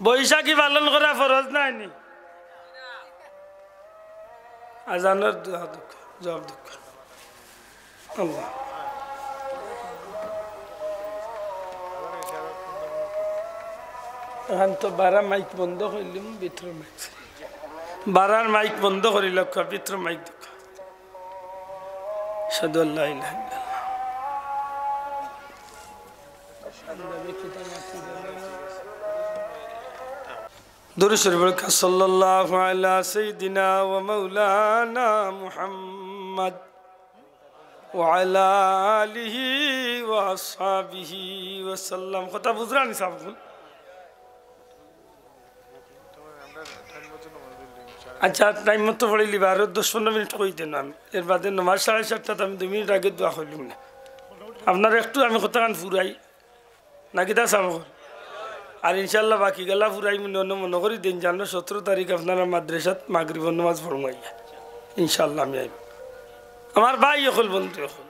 বৈশাখী পালন করা ফরজ নায় নি? আজানর দোয়া দুঃখ, জবাব দুঃখ। আল্লাহ। এখন তো বারা মাইক বন্ধ করিলিমু, ভিতরে মাইক। বারার মাইক বন্ধ করিলাউক্কা, ভিতরে মাইক দেউক্কা। আশহাদু আল্লা ইলাহা ইল্লাল্লাহ। দুরূদ শরীফ পড়ুক্কা, সাল্লাল্লাহু আলা সাইয়্যিদিনা ওয়া মাওলানা মুহাম্মদ ওয়া আলা আলিহি ওয়া আসহাবিহি ওয়া সাল্লাম। কথা বুঝরা নি সাব অকল? আচ্ছা, টাইম মতো পড়িলিবা, আরো দশ পনেরো মিনিট কই দেন আমি। এর বাদে নমাজ সাড়ে সাতটাত আমি দুই মিনিট আগে দোয়া করিলিমু না। আপনারা একটু আমি কথাখান ফুরাই, না কিতা সাব অকল? আর ইনশাআল্লাহ বাকি গেলা ফুরাইমু নে, অনো মনো করি দিন জানো সতেরো তারিখ আপনারা মাদ্রাসাত মাগরিবর নমাজ পড়মু আইয়া। ইনশাআল্লাহ আমি আইমু। আমার ভাই অকল, বন্ধু অকল,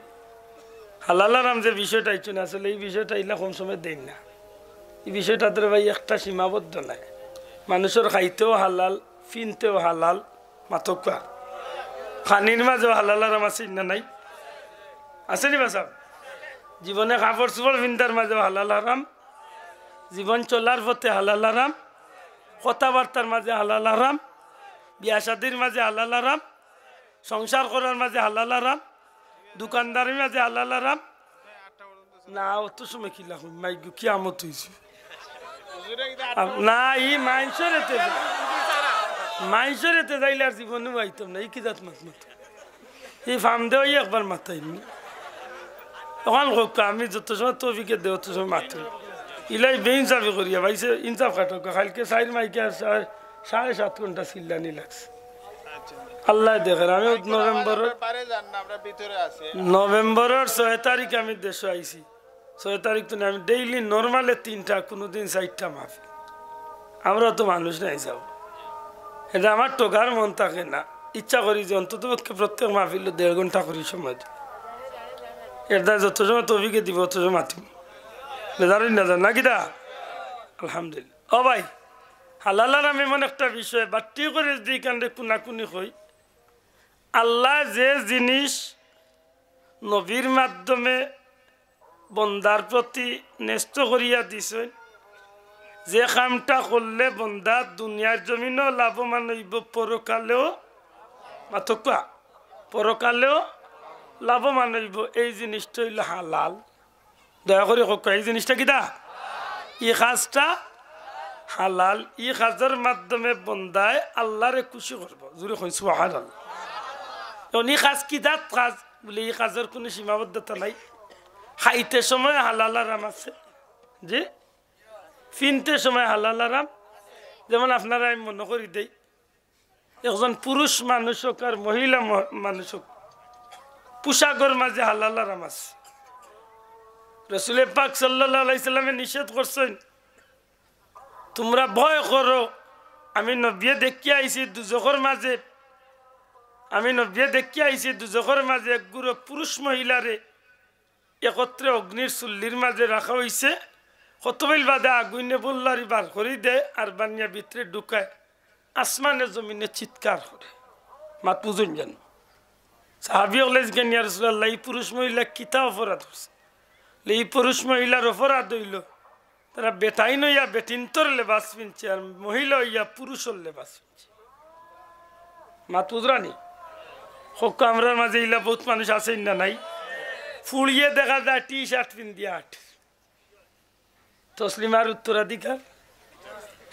হালাল হারাম যে বিষয়টা আইছে না, আসলে ই বিষয়টা ইলা কম সময় দেইন না। ই বিষয়টা তো রে ভাই একটা সীমাবদ্ধ নায়। মানুষর খাইতেও হালাল, ফিনতেও হালাল, মাতউক্কা। খানির মাঝেও হালাল হারাম আছে না নাই? আছে নি বা সাব? জীবনে কাপড় চোপড় ফিন্দার মাঝেও হালাল হারাম, জীবন চলার পথে হালাল হারাম, কথাবার্তার মাঝে হালাল হারাম, বিয়া শাদির মাঝে হালাল হারাম, সংসার করার মাঝে হালাল হারাম, দোকানদারির মাঝে হালাল হারাম। না, অত সময় কিলা কইমু, মাইক গো, কিয়ামত অইছে। আম-, না, ই মাইনষর এতে যা-, মাইনষর এতে যাইলে আর জীবনেও আইতাম না, ই কি জাত মাত মাত। ই ফাম দেওয়াই একবার মাতাইনি। অখন কউক্কা, আমি যত সময় তৌফিকে দেয়, অত সময় মাতমু। ইলাই বেইনসাফি করিয়া, ভাইসাব, ইনসাফ খাটউক্কা। কাইলকে চাইর মাইকে আর সাড়ে, সাড়ে সাত ঘন্টা চিল্লানি লাগছে। আল্লায় দেখের, আমি নভেম্বরর, আপনারা বাইরে যান না, আমরা ভিতরে আছি। নভেম্বরর ছয় তারিখ আমি দেশো আইছি। ছয় তারিখ তো না, আমি ডেইলি নরমালে তিনটা, কুনুদিন চাইরটা মাহফিল। আমরা তো মানুষ নায় যাও, ইটা আমার ঠগার মন থাকে না। ইচ্ছা করি যে অন্তত পক্ষে প্রত্যেক মাহফিলো দেড় ঘন্টা করি সময় দেই। এর দ্বারা যত সময় তৌফিকে দিবো, অত সময় মাতিমু। বেজার অইন না যান না কিতা? আলহামদুলিল্লাহ। ও ভাই, হালাল হারাম এমন একটা বিষয়, বাট্টি করি যদি ইখানরে কুনাকুনি কই, আল্লায় যে জিনিস নবীর মাধ্যমে বন্দার প্রতি ন্যস্ত করিয়া দিছইন, যে কামটা করলে বন্দা দুনিয়ার জমিনও লাভবান অইবো, পরকালেও, মাতউক্কা, পরকালেও লাভবান অইবো, এই জিনিসটা অইলো হালাল। দয়া করি কউক্কা, এই জিনিসটা কিতা? ই কাজটা হালাল। ই কাজর মাধ্যমে বন্দায় আল্লারে খুশি করবো। জুরে কইন সুবহানাল্লাহ। অখন ই কাজ কি জাত কাজ? বুলে, ই কাজর কুনু সীমাবদ্ধতা নাই। খাইতে সময় হালাল হারাম আছে, জি, ফিনতে সময় হালাল হারাম। যেমন আপনারারে আমি মনো করি দেই, একজন পুরুষ মানুষ অউক আর মহিলা ম-, মানুষ অউক, পোশাকর মাঝে হালাল হারাম আছে। রসুলে পাক সাল্লাল্লাহু আলাইহি সাল্লামে নিষেধ করছইন, "তুমরা ভয় করো, আমি নবিয়ে দেখিয়া আইছি দুজখর মাঝে, আমি নবিয়ে দেখিয়া আইছি দুজখর মাঝে এক গুরু পুরুষ মহিলারে একত্রে অগ্নির চুল্লির মাঝে রাখা অইছে। কতবেইল বাদে আগুইনে বল্লারি বার করি দেয় আর বানিয়া ভিতরে ঢুকায়, আসমানে জমিনে চিৎকার করে।" মাত বুঝইন যেন। সাহাবী অকলে জিকাইন, "ইয়া রাসূলুল্লাহ, ই পুরুষ মহিলা কিতা অপরাধ করছে?" লে, "ই পুরুষ মহিলার অপরাধ অইলো, তারা বেটাইন অইয়া বেটিন্তর লেবাস ফিনছে, আর মহিলা অইয়া পুরুষর লেবাস ফিনছে।" মাত বুঝরা নি? কউক্কা, আমরার মাঝে ইলা বউত মানুষ আছে না নাই? ফুড়িয়ে দেখা যায় টি শার্ট ফিন্দিয়া আট। তসলিমার উত্তরাধিকার,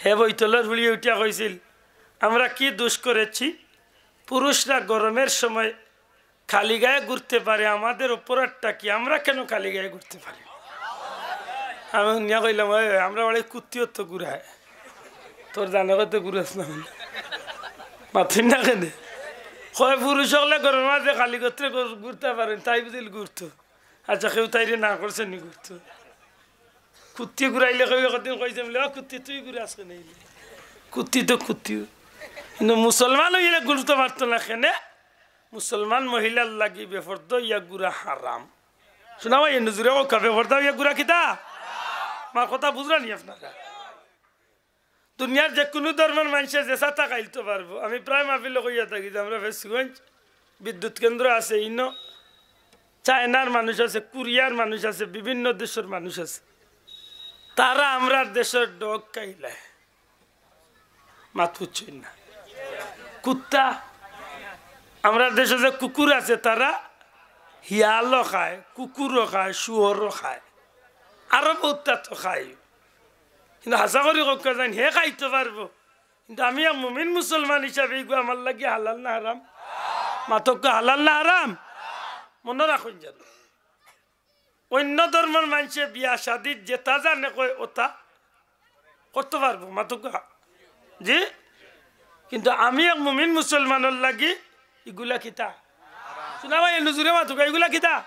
হে বইতলর ফুড়িয়ে উঠিয়া কইছিল, "আমরা কি দোষ করেছি? পুরুষরা গরমের সময় খালি গায়ে ঘুরতে পারে, আমাদের অপরাধটা কি? আমরা কেন খালি গায়ে ঘুরতে পারি?" আমি হুনিয়া কইলাম, "ওই, ওই, আমরা বাড়ি কুত্তিও তো ঘুরায়, তোর জানে কত ঘুরাস না।" মাতইন না কেনে? কয়, "পুরুষ অকলে গরমের মাঝে খালি গায়ে ঘুরতে পারেন, তাই বুঝিল ঘুরতো।" আচ্ছা, কেউ তাইরে না করছে নি ঘুরতো? কুত্তি ঘুরাইলে কেউ একদিন কইছে বুলে, "ও কুত্তি, তুই ঘুরাস কেনে?" কুত্তি তো কুত্তি। কিন্তু মুসলমান অইলে ঘুরতো পারতো না কেনে? মুসলমান মহিলার লাগি বেপর্দা অইয়া ঘুরা হারাম। শুনা ভাই, এ নজরে কউক্কা, বেপর্দা অইয়া ঘুরা কিতা? আমার কথা বুঝরা নি আপনারা? দুনিয়ার যেকুনু ধর্মর মানষে যেসাতা খাইলতো পারবো। আমি প্রায় মাহফিলো কইয়া থাকি যে আমরা ফেঞ্চুগঞ্জ বিদ্যুৎ কেন্দ্র আছে, ইনো চায়নার মানুষ আছে, কোরিয়ার মানুষ আছে, বিভিন্ন দেশর মানুষ আছে। তারা আমরার দেশর ডগ খাইলায়। মাত বুঝছইন না? কুত্তা, আমরার দেশো যে কুকুর আছে, তারা হিয়ালও খায়, কুকুরও খায়, শুয়োরও খায়, আরো বউততা তো খায়। কিন্তু হাছা করি কউক্কা যাইন, হে খাইতো পারবো, কিন্তু আমি এক মুমিন মুসলমান হিসাবে ইগু আমার লাগি হালাল না হারাম? মাতউক্কা, হালাল না হারাম? মনো রাখইন যেন। অইন্য ধর্মর মানষে বিয়া শাদিত যেতা জানে কয় অতা করতো পারবো, মাতউক্কা। জি? কিন্তু আমি এক মুমিন মুসলমানর লাগি ইগুলা কিতা? শুনা ভাই, এ নজরে মাতউক্কা, ইগুলা কিতা?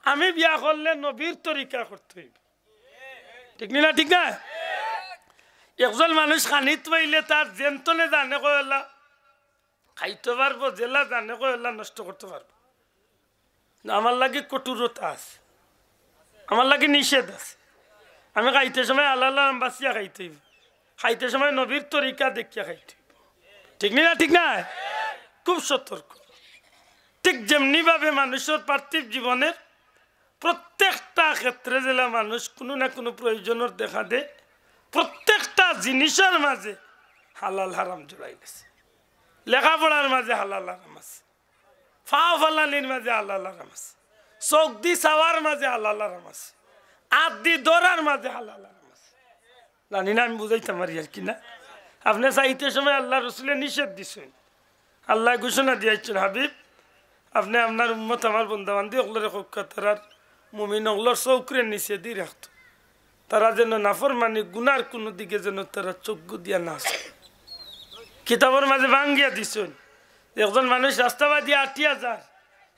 আমি বিয়া করলে নবীর তরিকা করতে অইবো। ঠিক নি না? ঠিক না? একজন মানুষ খানিত পাইলে তার যেনতনে জানে কয় অলা খাইতো পারবো, যেলা জানে কয় অলা নষ্ট করতো পারবো। না, আমার লাগি কঠোরতা আছে, আমার লাগি নিষেধ আছে। আমি খাইতে সময় হালাল হারাম বাছিয়া খাইতে অইবো, খাইতে সময় নবীর তরিকা দেখিয়া খাইতে অইবো। ঠিক নি না? ঠিক না? খুব সতর্ক। ঠিক যেমনি ভাবে মানুষর পার্থিব জীবনের প্রত্যেকটা ক্ষেত্রে যেলা মানুষ কুনু না কুনু প্রয়োজনর দেখা দেয়, প্রত্যেকটা জিনিসর মাঝে হালাল হারাম জড়াই গেছে। লেখাপড়ার মাঝে হালাল হারাম আছে, পাও ফালানির মাঝে হালাল হারাম আছে, চউখ দি চাওয়ার মাঝে হালাল হারাম আছে, আত দি ধরার মাঝে হালাল হারাম আছে। জানি না আমি বুঝাইতাম পারি আর কি না। আপনে চাইতে সময় আল্লার রসুলে নিষেধ দিছইন। আল্লায় ঘোষণা দিয়াইছইন, হাবিব, আপনে আপনার উম্মত, আমার বন্দাবান্দি অকলরে কউক্কা, তারার মুমিন অকলর চউখরে নিচেদি রাখতো, তারা যেন নাফরমানি গুনার কুনু দিকে যেন তারা চউখ দিয়া না চায়। কিতাবর মাঝে ভাঙ্গিয়া দিছইন, একজন মানুষ রাস্তাবাদি আটিয়া যার,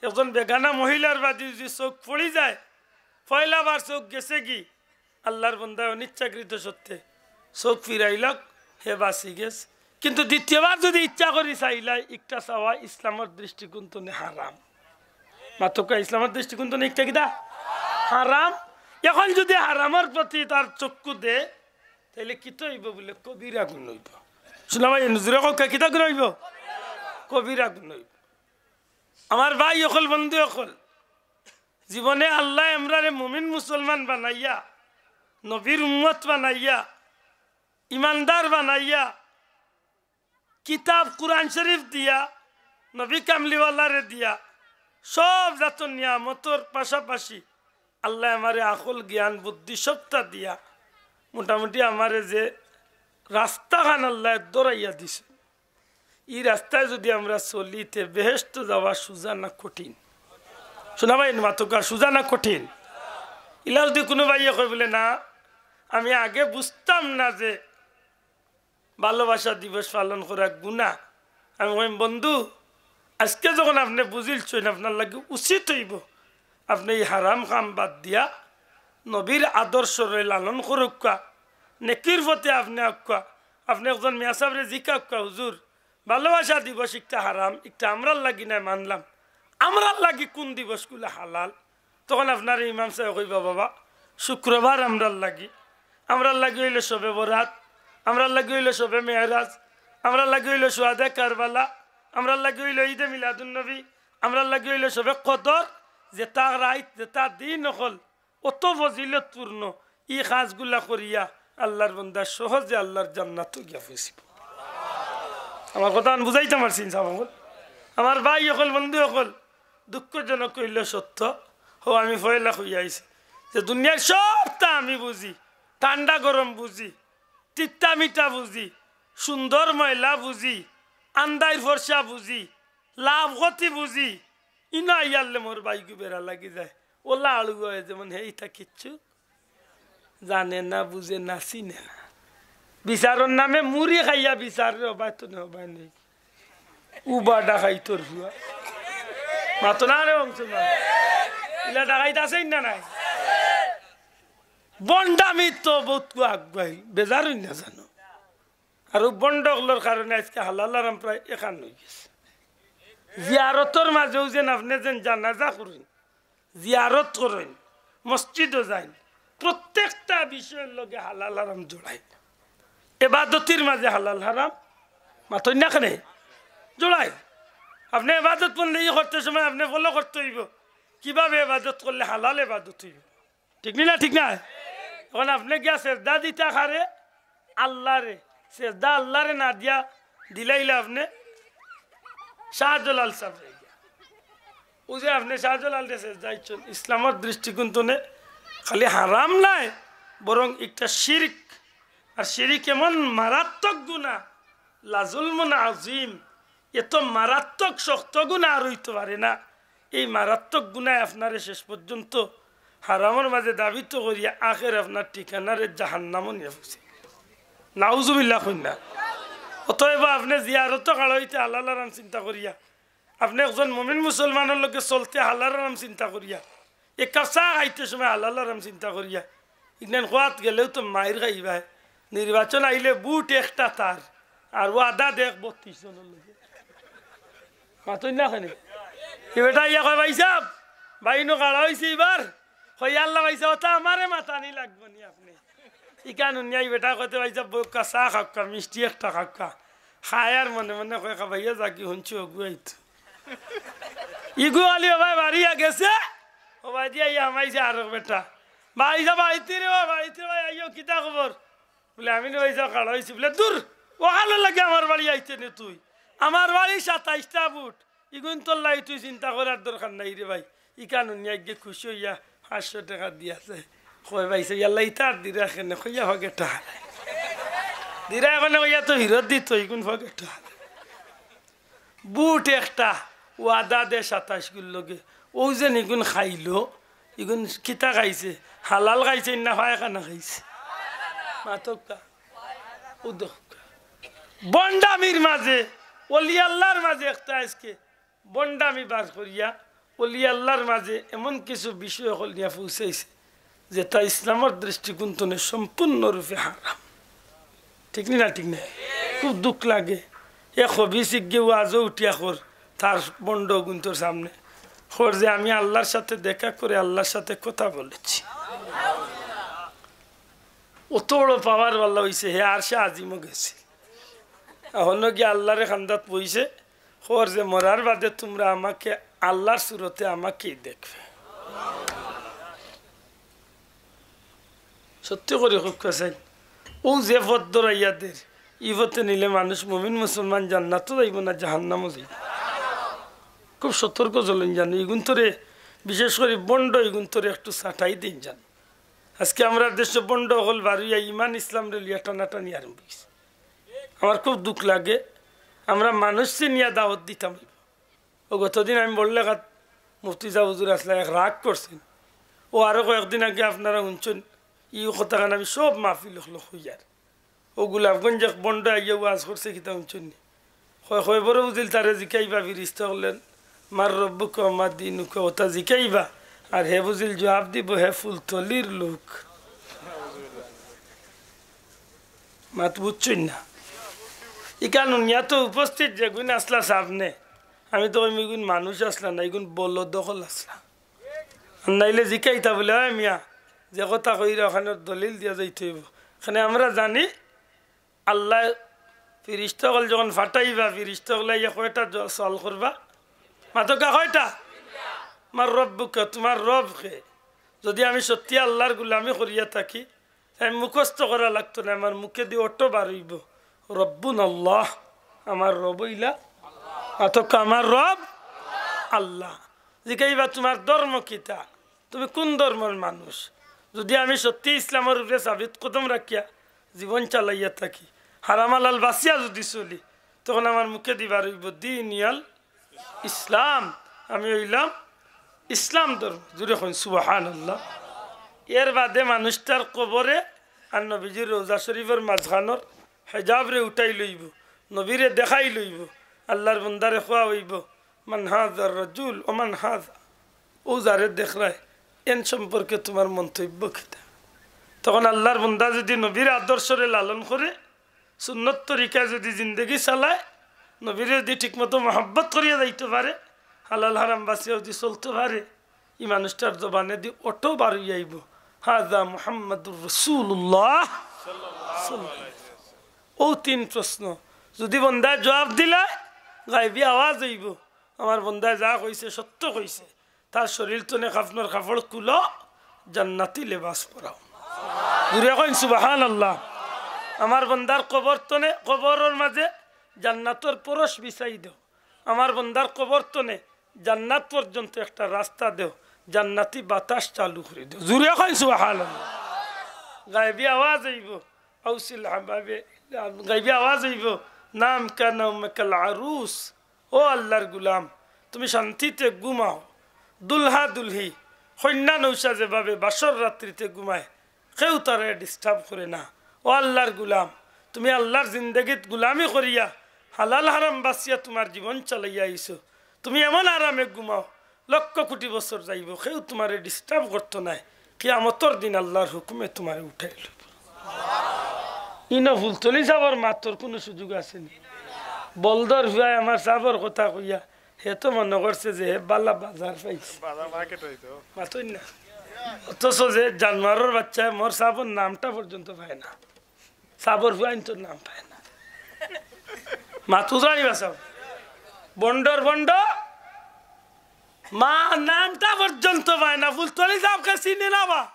একজন বেগানা মহিলার বাদি যদি চউখ পড়ি যায়, পয়লাবার চউখ গেছেগি, আল্লার বন্দায় অনিচ্ছাকৃত সত্ত্বে চউখ ফিরাইলাক, হে বাচি গেছ। কিন্তু দ্বিতীয়বার যদি ইচ্ছা করি চাইলায়, ইকটা চাওয়া ইসলামর দৃষ্টিকোণ তনে হারাম। মাতকা, ইসলামর দৃষ্টিকোণ তনে ইকটা কিতা? হারাম। এখন যদি হারামর প্রতি তার চক্ষু দে, তাইলে কিতা অইবো বুলে? কবিরা গুনা অইবো। শুনা ভাই, নজরে কউক্কা, কিতা গুনা অইবো? কবিরা গুনা অইবো। আমার ভাই অকল, বন্ধু অকল, জীবনে আল্লায় আমরারে মুমিন মুসলমান বানাইয়া, নবীর উম্মত বানাইয়া, ইমানদার বানাইয়া, কিতাব কুরআন শরীফ দিয়া, নবী কামলিওয়ালারে দিয়া, সব জাতর নিয়ামতর পাশাপাশি আল্লায় আমারে আকল, জ্ঞান, বুদ্ধি সবটা দিয়া মোটামুটি আমারে যে রাস্তাখান আল্লায় ধরাইয়া দিছে, ই রাস্তায় যদি আমরা চলি, তে বেহেশত যাওয়া সুজা না কঠিন? শুনা ভাই, মাতকা, সুজা না কঠিন? ইলা যদি কুনু ভাইয়ে কয় বুলে, "না, আমি আগে বুঝতাম না যে ভালোবাসা দিবস পালন করা গুনা।" আমি কইম, "বন্ধু, আজকে যখন আপনে বুঝিলছইন, আপনার লাগি উচিত অইবো আপনে ই হারাম কাম বাদ দিয়া নবীর আদর্শরে লালন করউক্কা, নেকির পথে আপনে আউক্কা, আপনে একজন মিয়াসাবরে জিকাউক্কা, 'হুজুর, ভালোবাসা দিবস ইকটা হারাম, ইকটা আমরার লাগি নায় মানলাম, আমরার লাগি কুন দিবসগুলা হালাল?'" তখন আপনারে ইমাম সাবে কইবা, "বাবা, শুক্রবার আমরার লাগি, আমরার লাগি অইলো শবে বরাত, আমরার লাগি অইলো শবে মেরাজ, আমরার লাগি অইলো শুহাদায়ে কারবালা, আমরার লাগি অইলো ঈদে মিলাদুন নবী, আমরার লাগি অইলো শবে কদর, যেটা রাইত, যেটা দিন অকল অত ফজিলতপূর্ণ, ই কাজগুলা করিয়া আল্লার বন্দা সহজে আল্লার জান্নাতো গিয়া পৌঁছিবো।" আমার কথাখান বুঝাইতাম পারছি নি সাব অকল? আমার ভাই অকল, বন্ধু অকল, দুঃখজনক অইলো সত্য, হো আমি পয়লা কইয়া আইছি যে দুনিয়ার সবটা আমি বুঝি, ঠান্ডা গরম বুঝি, তিতা মিঠা বুঝি, সুন্দর ময়লা বুঝি, আন্দাইর ফর্সা বুঝি, লাভ ক্ষতি বুঝি, ইনো আইয়ারলে মোর ভাইগু বেড়া লাগি যায়। অলা আলগা অয় যেমন হে ইতা কিচ্ছু জানে না, বুঝে না, চিনে না। বিচারর নামে মুড়ি খাইয়া বিচাররে হবায় তো নে, হবায় নেই। উবা ডাকাইতর ফুয়া। মাতো না রে বংশ না। ইলা ডাকাইত আছে না নাই? ভন্ডামি তো বউত আগুয়াইল, বেজার অইন না জানো। আর অউ ভন্ড অকলর কারণে আইজকে হালাল হারাম প্রায় একান অইগেছে। জিয়ারতর মাঝেও যেন আপনে যেন জানাজা করইন, জিয়ারত করইন, মসজিদো যাইন, প্রত্যেকটা বিষয়র লগে হালাল হারাম জড়াইন। এবাদতির মাঝে হালাল হারাম মাতইন না কেনে? জড়াইন। আপনে এবাদত বন্দেগি করতে সময় আপনে follow করতে অইবো কিভাবে এবাদত করলে হালাল এবাদত অইবো। ঠিক নি না? ঠিক না? এখন আপনে গিয়া সেজদা দিতা কারে? আল্লারে। সেজদা আল্লারে না দিয়া দিলাইলা আপনে শাহজালাল সাবরে গিয়া। অউ যে আপনে শাহজালালরে সেজদা দিছইন, ইসলামর দৃষ্টিকোণ তনে খালি হারাম নায়, বরং একটা শিরিক। আর শিরিক এমন মারাত্মক গুনা, লাজুলমুন আজিম, এত মারাত্মক শক্ত গুনা আর অইতো পারে না। এই মারাত্মক গুনায় আপনারে শেষ পর্যন্ত হারামর মাঝে দাবিত করিয়া আখের আপনার ঠিকানারে জাহান্নামো নিয়া পৌঁছে। নাউজুবিল্লাহ কইন না। অতএব আপনে জিয়ারতো খাড়া অইতে হালাল হারাম চিন্তা করিয়া, আপনে একজন মুমিন মুসলমানর লগে চলতে হালাল হারাম চিন্তা করিয়া, এক কাপ চা খাইতে সময় হালাল হারাম চিন্তা করিয়া, ইনান খোয়াত গেলেও তো মাইর খাইবায়। নির্বাচন আইলে ভোট একটা তার, আর ওয়াদা দেখ বত্রিশ জনর লগে। মাতইন না কেনে? ই বেটা ইয়া কয়, "ভাইসাব, ভাই ইনো খাড়া অইছে ইবার।" কই, "আল্লাহ ভাইসাব, অতা আমারে মাতানি লাগবো নি আপনে?" ইকান হুনিয়া ই বেটা কইতে, "ভাইসাব, বউক্কা চা খাউক্কা, মিষ্টি একটা খাউক্কা।" খায় আর মনে মনে কয়, "খাবাইয়া যাকি হুনছি অগু আইতো।" ইগু আলি হবায় বাড়িয়া গেছে, হবায় দিয়া ইয়া হামাইছে আরক বেটা। "ভাইসাব, আইতে রে বা, আইতে রে বা, আইও, কিতা খবর?" বুলে, "আমি নি ভাইসাব খাড়া অইছি।" বুলে, "দূর, অখানর লাগি আমার বাড়ি আইতে নি তুই? আমার বাড়ি সাতাইশটা ভোট, ইগুন তোর লাগি তুই চিন্তা করার দরকার নাই রে ভাই।" ইকান হুনিয়া ইগে খুশি অইয়া পাঁচশো টেকা দিয়া যায়। কয়, "ভাইসাব, ইয়াল্লা ইতা আর দিরা কেনে?" কইয়া, "পকেটো হারায়।" দিরা অখন কইয়া তো ফিরত দিতো, ইগুন পকেটো হারায়। ভোট একটা, ওয়াদা দে সাতাইশগুর লগে, অউ যে ইগুন খাইলো, ইগুন কিতা খাইছে? হালাল খাইছে না পায়খানা খাইছে? মাতউক্কা। ও দেখউক্কা। ভন্ডামির মাঝে, অলি আল্লাহর মাঝে একটা আইজকে ভন্ডামি বার করিয়া অলি আল্লাহর মাঝে এমন কিছু বিষয় অকল নিয়া পৌঁছাইছে, যেটা ইসলামর দৃষ্টিকোণ তনে সম্পূর্ণরূপে হারাম। ঠিক নি না? ঠিক না? খুব দুখ লাগে। এ খবিস ইগে ওয়াজও উঠিয়া কর, তার ভন্ড গুন্তর সামনে কর যে, "আমি আল্লাহর সাথে দেখা করে আল্লাহর সাথে কথা বলেছি।" অত বড় পাওয়ার বালা অইছে, হে আরশে আজিমও গেছে। এখনো গিয়া আল্লাহরে খান্দাত বইছে, কর যে, "মরার বাদে তুমরা আমাকে আল্লাহর সুরতে আমাকেই দেখবে।" সত্যি করি কউক্কা চাইন, অউ যে পথ ধরাইয়া দের, ই পথে নিলে মানুষ মুমিন মুসলমান জান্নাতও যাইবো না, জাহান্নামও যাইবো। খুব সতর্ক চলইন জানো, ইগুন তরে, বিশেষ করি ভন্ড, ইগুন তরে একটু ছাটাই দিন জানো। আইজকে আমরার দেশো ভন্ড অকল বারইয়া ইমান ইসলামরে লইয়া টানাটানি আরম্ভ অইছে। আমার খুব দুখ লাগে, আমরা মানুষ চিনিয়া দাওয়াত দিতাম অইবো। ও গতদিন আমি বড়লেখাত মুফতি সাব হুজুর আছলা, এক রাগ করছইন। ও আরো কয়েকদিন আগে আপনারা হুনছইন, ই কথাখান আমি সব মাহফিল অকলো কইয়ার। ও গোলাপগঞ্জ এক ভন্ড আইয়া ওয়াজ করছে, কিতা হুনছইন নি? কয়, কয়বরে বুঝিল তারে জিকাইবা ফিরিস্তা অকলে, "মান রব্বুকা ওয়া মা দীনুকা", ওটা জিকাইবা। আর হে বুঝিল জবাব দিবো, হে ফুলতলির লোক। মাত বুঝছইন না? ইখান হুনিয়া তো উপস্থিত যেগুইন আছলা সামনে, আমি তো কইমু ইগুন মানুষ আছলা না, ইগুন বলদ অকল আছলা। আর নাইলে জিকাইতা বুলে, "অয় মিয়া, যে কথা কইরা অখানর দলিল দিয়া যাইতে অইবো।" এখানে আমরা জানি আল্লায় ফিরিস্তা অকল যখন ফাটাইবা, ফিরিস্তা অকলে আইয়া কয়টা জ-, সওয়াল করবা? মাতউক্কা কয়টা? "মান রব্বুকা", তুমার রব কে? যদি আমি সত্যি আল্লাহর গুলামি করিয়া থাকি, আমি মুখস্থ করা লাগতো না, আমার মুখেদি অটো বার অইবো, "রব্বুনাল্লাহ", আমার রব অইলা। মাতউক্কা, আমার রব আল্লাহ। জিকাইবা, "তুমার ধর্ম কিতা? তুমি কুন ধর্মর মানুষ?" যদি আমি সত্যি ইসলামর উপরে সাবিত কদম রাখিয়া জীবন চালাইয়া থাকি, হারাম হালাল বাছিয়া যদি চলি, তখন আমার মুখেদি বার অইবো, "দীনি আল ইসলাম", আমি অইলাম ইসলাম ধর্ম। জুরে কইন সুবহানাল্লাহ। এর বাদে মানুষটার কবরে আর নবীজির রওজা শরীফর মাঝখানর হেজাবরে উঠাই লইবো, নবীরে দেখাই লইবো, আল্লাহর বন্দারে কওয়া অইবো, "মান হাযার রাজুল ওয়া মান হাযা", ও যারে দেখরায়, এন সম্পর্কে তুমার মন্তব্য কিতা? তখন আল্লাহর বন্দা যদি নবীর আদর্শরে লালন করে, সুন্নত তরিকায় যদি জিন্দেগি চালায়, নবীরে যদি ঠিকমতো মহব্বত করিয়া যাইতো পারে, হালাল হারাম বাছিয়া যদি চলতো পারে, ই মানুষটার জবানেদি অটো বার অইয়া আইবো, "হাযা মুহাম্মাদুর রাসূলুল্লাহ।" অউ তিন প্রশ্ন যদি বন্দায় জবাব দিলায়, গায়বি আওয়াজ অইবো, "আমার বন্দায় যা কইছে সত্য কইছে, তার শরীর তনে কাফনর কাপড় খুলো, জান্নাতি লেবাস পরাও।" জুরে কইন সুবহানাল্লাহ। আমার বন্দার কবর তনে, কবরর মাঝে জান্নাতর পরশ বিছাই দেও। আমার বন্দার কবর তনে জান্নাত পর্যন্ত একটা রাস্তা দেও, জান্নাতি বাতাস চালু করি দেও। জুরে কইন সুবহানাল্লাহ। গায়বি আওয়াজ অইবো, "আউসিল হাবাবে", গায়বি আওয়াজ অইবো, "নাম কানা উম্মাকাল আরুস", ও আল্লাহর গুলাম, তুমি শান্তিতে ঘুমাও। দুলহা দুলহি, কইন্যা নৌশা যেভাবে বাসর রাত্রিতে ঘুমায়, কেউ তারে disturb করে না। ও আল্লাহর গুলাম, তুমি আল্লাহর জিন্দেগিত গুলামি করিয়া, হালাল হারাম বাছিয়া তুমার জীবন চালাইয়া আইছো, তুমি এমন আরামে ঘুমাও, লক্ষ কোটি বছর যাইবো, কেউ তুমারে disturb করতো নায়। কিয়ামতর দিন আল্লাহর হুকুমে তুমারে উঠাই লইবো। ইনো ফুলতলি সাবর মাতর কুনু সুযোগ আছে নি? বলদর ফুয়ায় আমার সাবর কথা কইয়া, হে তো মনো করছে যে হে বালা বাজার পাইছে। বাজার market অইতো। মাতইন না। অথচ যে জানোয়ারর বাচ্চায় মোর সাবর নামটা পর্যন্ত পায় না। সাবর ফুয়াইন্তর নাম পায় না। মাতু জানি বাসাও। বন্ডর বন্ড। মা নামটা পর্যন্ত পায় না। ফুলতলি সাবকে চিনে না বা।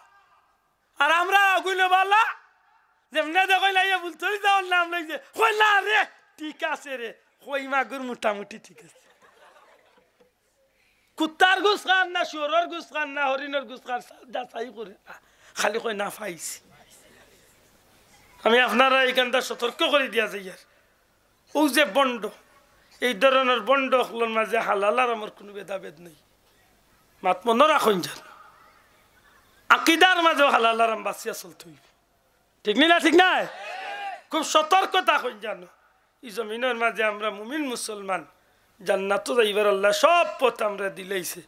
আর আমরা আগুইলো বালা। যেমনে দেখইন আইয়া ফুলতলি সাবর নাম লইছে। কই না রে, ঠিক আছে রে। কই মাগুর মোটামুটি ঠিক আছে। কুত্তার গুস খান না, শুয়োরর গুস খান না, হরিণর গুস খান, যাচাই করে না। খালি কয় না পাইছি। আমি আপনারা ইখানটা সতর্ক করি দিয়া যাইয়ার। অউ যে বন্ড, এই ধরনর বন্ড অকলর মাঝে হালাল হারামর কুনু ভেদাভেদ নাই। মাত মনো রাখইন যেন। আকিদার মাঝেও হালাল হারাম বাছিয়া চলতে অইবো। ঠিক নি না? ঠিক নায়? খুব সতর্ক থাকইন জানো। ই জমিনর মাঝে আমরা মুমিন মুসলমান জান্নাতো যাইবার আল্লায় সব পথ আমরারে দিলাইছে।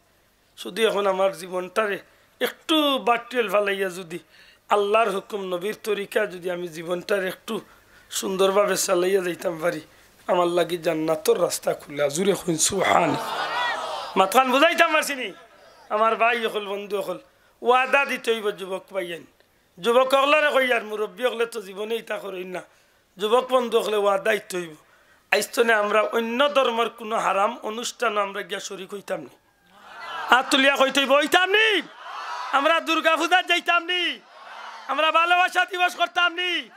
শুধু এখন আমার জীবনটারে একটু বাট্টিয়াল ফালাইয়া যদি আল্লার হুকুম নবীর তরিকা যদি আমি জীবনটারে একটু সুন্দরভাবে চালাইয়া যাইতাম পারি, আমার লাগি জান্নাতর রাস্তা খুলা। জুরে কইন সুবহান। মাতখান বুঝাইতাম পারছি নি? আমার ভাই অকল, বন্ধু অকল, ওয়াদা দিতে অইবো যুবক ভাইয়াইন। যুবক অকলরে কইয়ার, মুরব্বি অকলে তো জীবনে ইতা করইন না। যুবক বন্ধু অকলে ওয়াদা দিতে অইবো। আইজ তনে আমরা অন্য ধর্মর কুনু হারাম অনুষ্ঠানো আমরা গিয়া শরিক অইতাম নি। আত তুলিয়া কইতে অইবো, অইতাম নি? আমরা দুর্গা পূজাত যাইতাম নি? আমরা ভালোবাসা দিবস করতাম নি?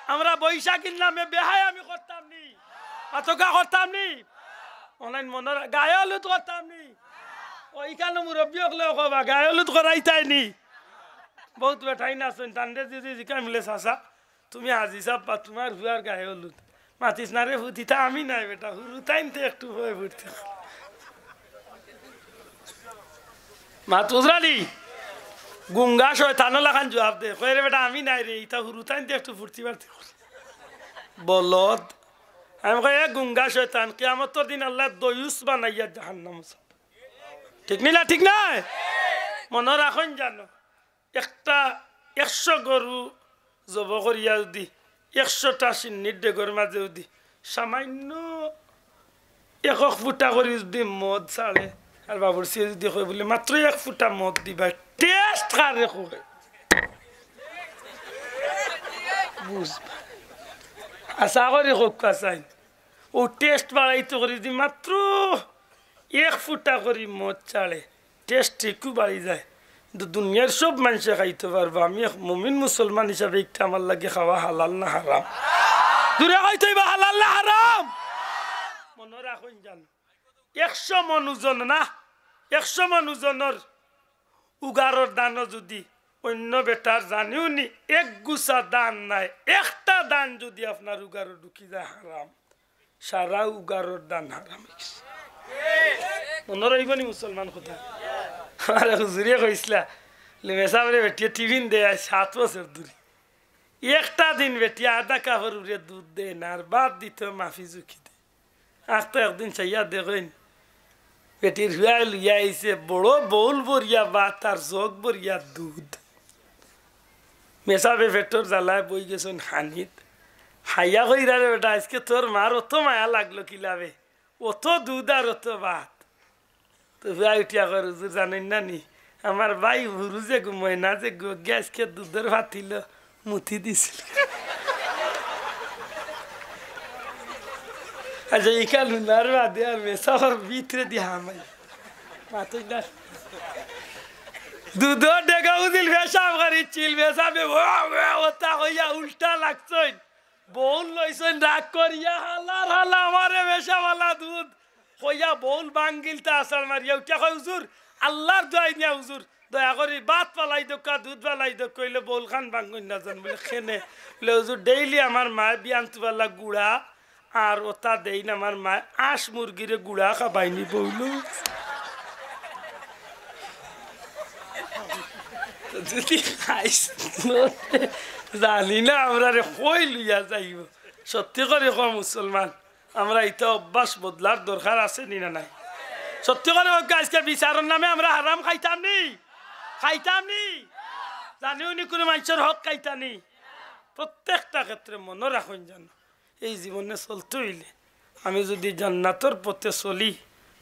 আমরা বৈশাখীর নামে বেহায়ামি করতাম নি? পাতকা করতাম নি? অনলাইন মনর গায়ে হলুদ করতাম নি? অউ ইখানো মুরব্বি অকলে কবা, গায়ে হলুদ করাইতায় নি? বউত বেটাইন আছইন, তানরে যদি জিকাইলে, চাচা, তুমি আজি সাব্বা তুমার ফুয়ার গায়ে হলুদ। মাতিস না রে ফুত, ইতা আমি নায় বেটা, হুরুতাইন্তে একটু ভয় ফুর্তি। মাত বুঝরানি? গুঙ্গা শয়তানর লাখান জুয়াব দে। কয়, "রে বেটা, আমি নায় রে, ইতা হুরুতাইন্তে একটু ফুর্তি ফার্তি করে।" বলদ। আমি কই, "এ গুঙ্গা শয়তান, কিয়ামতর দিন আল্লায় দয়ুস বানাইয়া জাহান্নামো ছাড়বো।" ঠিক নি না? ঠিক নায়? মনো রাখইন জানো। একটা একশো গরু জবো করিয়া যুদি একশোটা শিন্নির ডেগর মাঝে যুদি সামান্য এক এক ফুটা করি যুদি মদ ছাড়ে, আর বাবুর্চিয়ে যুদি কয় বুলে, "মাত্র এক ফুটা মদ দিবা, টেস্ট কারে কয়?" বুঝবা। আশা করি কউক্কা চাইন। অউ টেস্ট বাড়াইতে করি যুদি মাত্র এক ফুটা করি মদ ছাড়ে, টেস্ট ঠিকউ বাড়ি যায়, কিন্তু দুনিয়ার সব মানষে খাইতো পারবা। আমি এক মুমিন মুসলমান হিসাবে ইকটা আমার লাগি খাওয়া হালাল না হারাম? জুরে কইতে অইবো, হালাল না হারাম? মনো রাখইন জানো, একশো মণ ওজন না, একশো মণ ওজনর উগারর ধানো যুদি অইন্য বেটার জানিও নি এক গুছা ধান নাই, একটা ধান যুদি আপনার উগারো ঢুকি যায় হারাম, সারা উগারর ধান হারাম অইগেছে। মনো রইবো নি মুসলমান কথা? আমার এক হুজুরে কইছলা, "মেসাবরে বেটিয়ে টিফিন দেয় আইজ সাত বছর ধরি। একটা দিন বেটিয়ে আধা কাপর উপরে দুধ দেয় না, আর ভাত দিতো মাফি জুখি দেয়।" আখতা একদিন চাইয়া দেখইন, বেটির ফুয়ায় লইয়া আইছে বড় বউল ভরিয়া ভাত আর জগ ভরিয়া দুধ। মেসাবে পেটর জ্বালায় বই গেছইন হানিত। হাইয়া কইরা, "রে বেটা, আইজকে তোর মার অত মায়া লাগলো কিলাবে, অত দুধ আর অত ভাত।" তো ফুয়ায় উঠিয়া কয়, "হুজুর জানইন না নি, আমার ভাই হুরু যে ঘুময় না যে গু, আইজকে দুধর ফাতিলো মুতি দিছিল।" আচ্ছা, ইখান হুনার বাদে আর মেসাবর ভিতরেদি হামাই। মাতইন না। দুধর ডেগো উজিল পেশাব করিছিল, মেসাবে ওয়া, ওয়া, অতা কইয়া উল্টা লাগছইন। বউল লইছইন রাগ করিয়া, "হালার হালা, আমারে মেসাব আলা দুধ" কইয়া বউল ভাঙ্গিলতা আছাড় মারিয়া উঠিয়া কয়, "হুজুর, আল্লার দোয়াই নিয়া হুজুর, দয়া করি ভাত ফালাই দেউক্কা, দুধ ফালাই দেউক্কা, অইলে বউলখান ভাঙ্গইন না জান।" বুলে, "কেনে?" বুলে, "হুজুর, ডেইলি আমার মায় বিয়ান তুবালা গুড়া আর অতা দেইন, আমার মায় আঁশ মুরগিরে গুড়া খাবাইনি বউল।" তো যুদি খাইস, জানি না আমরারে কই লইয়া যাইবো। সত্যি করি কও মুসলমান, আমরা ইতা অভ্যাস বদলার দরকার আছে নি না নাই? সত্যি করি কউক্কা, আইজকে বিচারর নামে আমরা হারাম খাইতাম নি? খাইতাম নি? জানিও নি কুনু মানষর হক খাইতা নি? প্রত্যেকটা ক্ষেত্রে মনো রাখইন জানো, এই জীবনে চলতে অইলে আমি যুদি জান্নাতর পথে চলি,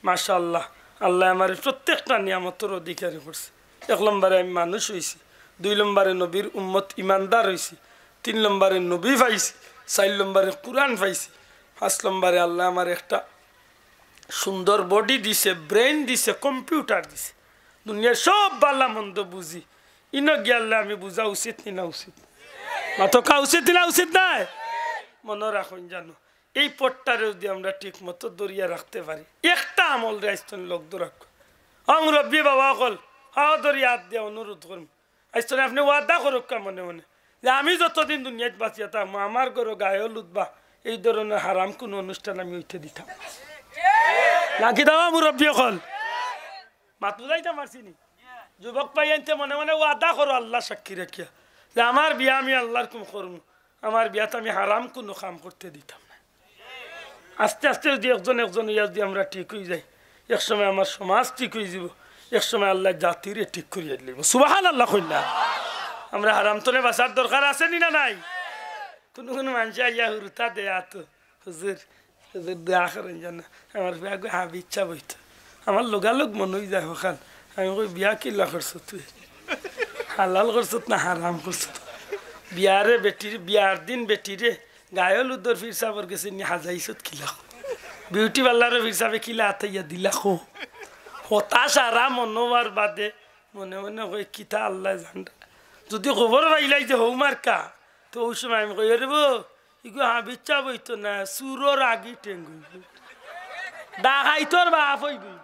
মাশাআল্লাহ, আল্লায় আমারে প্রত্যেকটা নিয়ামতর অধিকারী করছে। এক নম্বরে আমি মানুষ অইছি, দুই নম্বরে নবীর উম্মত ইমানদার অইছি, তিন নম্বরে নবী পাইছি, চাইর নম্বরে কুরআন পাইছি, পাঁচ নম্বরে আল্লায় আমারে একটা সুন্দর বডি দিছে, ব্রেইন দিছে, কম্পিউটার দিছে, দুনিয়ার সব ভালা মন্দ বুঝি। ইনো গিয়ালে আমি বুঝা উচিত নি না উচিত? মাতউক্কা উচিত নি না উচিত নায়? মনো রাখইন জানো, এই পথটারে যুদি আমরা ঠিক মতো ধরিয়া রাখতে পারি, একটা আমলরে আইজ তনে লগ ধরাউক্কা। অউ মুরব্বি বাবা অকল, পাও ধরি আত দিয়া অনুরোধ করমু, আইজ তনে আপনে ওয়াদা করউক্কা মনে মনে যে আমি যতদিন দুনিয়াত বাঁচিয়া থাকমু, আমার ঘরো গায়ে হলুদ বা এই ধরনর হারাম কুনু অনুষ্ঠান আমি অইতে দিতাম না। নাকি দাওয়া মুরব্বি অকল? মাত বুঝাইতাম পারছি নি? যুবক ভাইয়াইন্তে মনে মনে ওয়াদা করো আল্লাহ সাক্ষী রাখিয়া যে আমার বিয়া আমি আল্লাহর হুকুম করমু, আমার বিয়াত আমি হারাম কুনু কাম করতে দিতাম না। আস্তে আস্তে যুদি একজন একজন অইয়া যুদি আমরা ঠিক অইযাই, এক সময় আমার সমাজ ঠিক অইযিবো, এক সময় আল্লায় জাতিরে ঠিক করিয়া দিলাইবো। সুবহানাল্লাহ কইলা। আমরা হারাম তনে বাঁচার দরকার আছে নি না নাই? কুনু কুনু মানষে আইয়া হুরুতা দেয় আতো, "হুজুর, হুজুর দোয়া করইন যেন আমার বিয়া গো হাবিচ্ছা বইতো।" আমার লগালগ মনো অইযায় হখান। আমি কই, "বিয়া কিলা করছত তুই? হালাল করছত না হারাম করছত?" বিয়ারে বেটির, বিয়ার দিন বেটিরে গায়ে হলুদর ফিরসাবর গেছে নি হাজাইছত কিলা? বিউটি পার্লারর ফিরসাবে কিলা আতাইয়া দিলা কো? হতাশ আরা মনো অওয়ার বাদে মনে মনে কই, "কিতা আল্লায় জানরা।" যুদি খবর পাইলাই যে হউ মার্কা, তো অউ সময় আমি কই, "আরে বো, ইগু হাবিচ্ছা বইতো না, চুরর আগি ঠেং অইবো, ডাকাইতর বাপ অইবো।"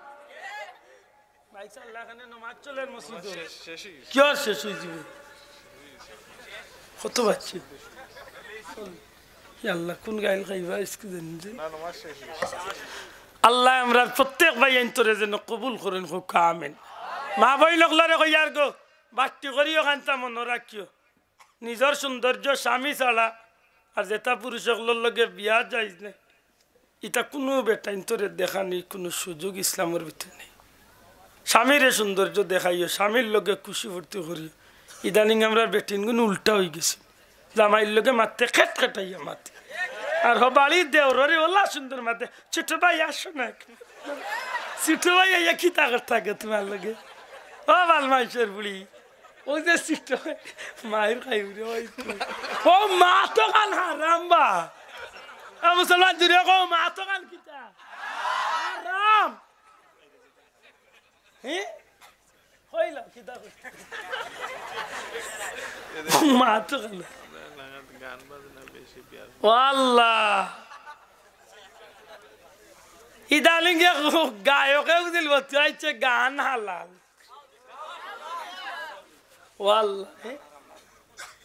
ভাই সাল্লাহ, এখানে নমাজ চলের মসজিদো। শেষ, শেষ অই গেছে। কিওর শেষ অইযিবো? কত বাজছে? ইয়া আল্লাহ, কুন গাইল খাইবা আইজকে জানি যে। না, নমাজ শেষ অই গেছে। আল্লায় আমরার প্রত্যেক ভাইয়াইন্তরে যেন কবুল করইন, কউক্কা আমিন। মা বইন অকলরে কইয়ার গো, বাট্টি করিও খান্তা মনো রাখিও। নিজর সৌন্দর্য স্বামী ছাড়া আর যেতা পুরুষ অকলর লগে বিয়া জায়েজ নায়। ইতা কুনু বেটাইন্তরে দেখানির কুনু সুযোগ ইসলামর ভিতরে নাই। স্বামীরে সৌন্দর্য দেখাইও, স্বামীর লগে খুশি ফুর্তি করিও। ইদানিং আমরার বেটিনগুন উল্টা অইগেছে, জামাইর লগে মাততে খেট খেটাইয়া মাতে, আর হ বাড়ির দেওররে অলা সুন্দর মাতে, "ছোট ভাই আসো না।" ছোট ভাই আইয়া কিতা করতা গো তুমার লগে? ও বাল মাইনষর বুড়ি, অউ যে সিটো মাইর খাইবি রে ভাই তুই। ও মা তো খান হারাম বা। এ মুসলমান জুরে কও, মা তো খান কিতা? হারাম। হে? কইলা কিতা কই? ও মা তো খান। ও আল্লাহ। ইদানিং গায়কে বুঝিল বলতে আইছে গান হালাল। ও আল্লাহ, এ?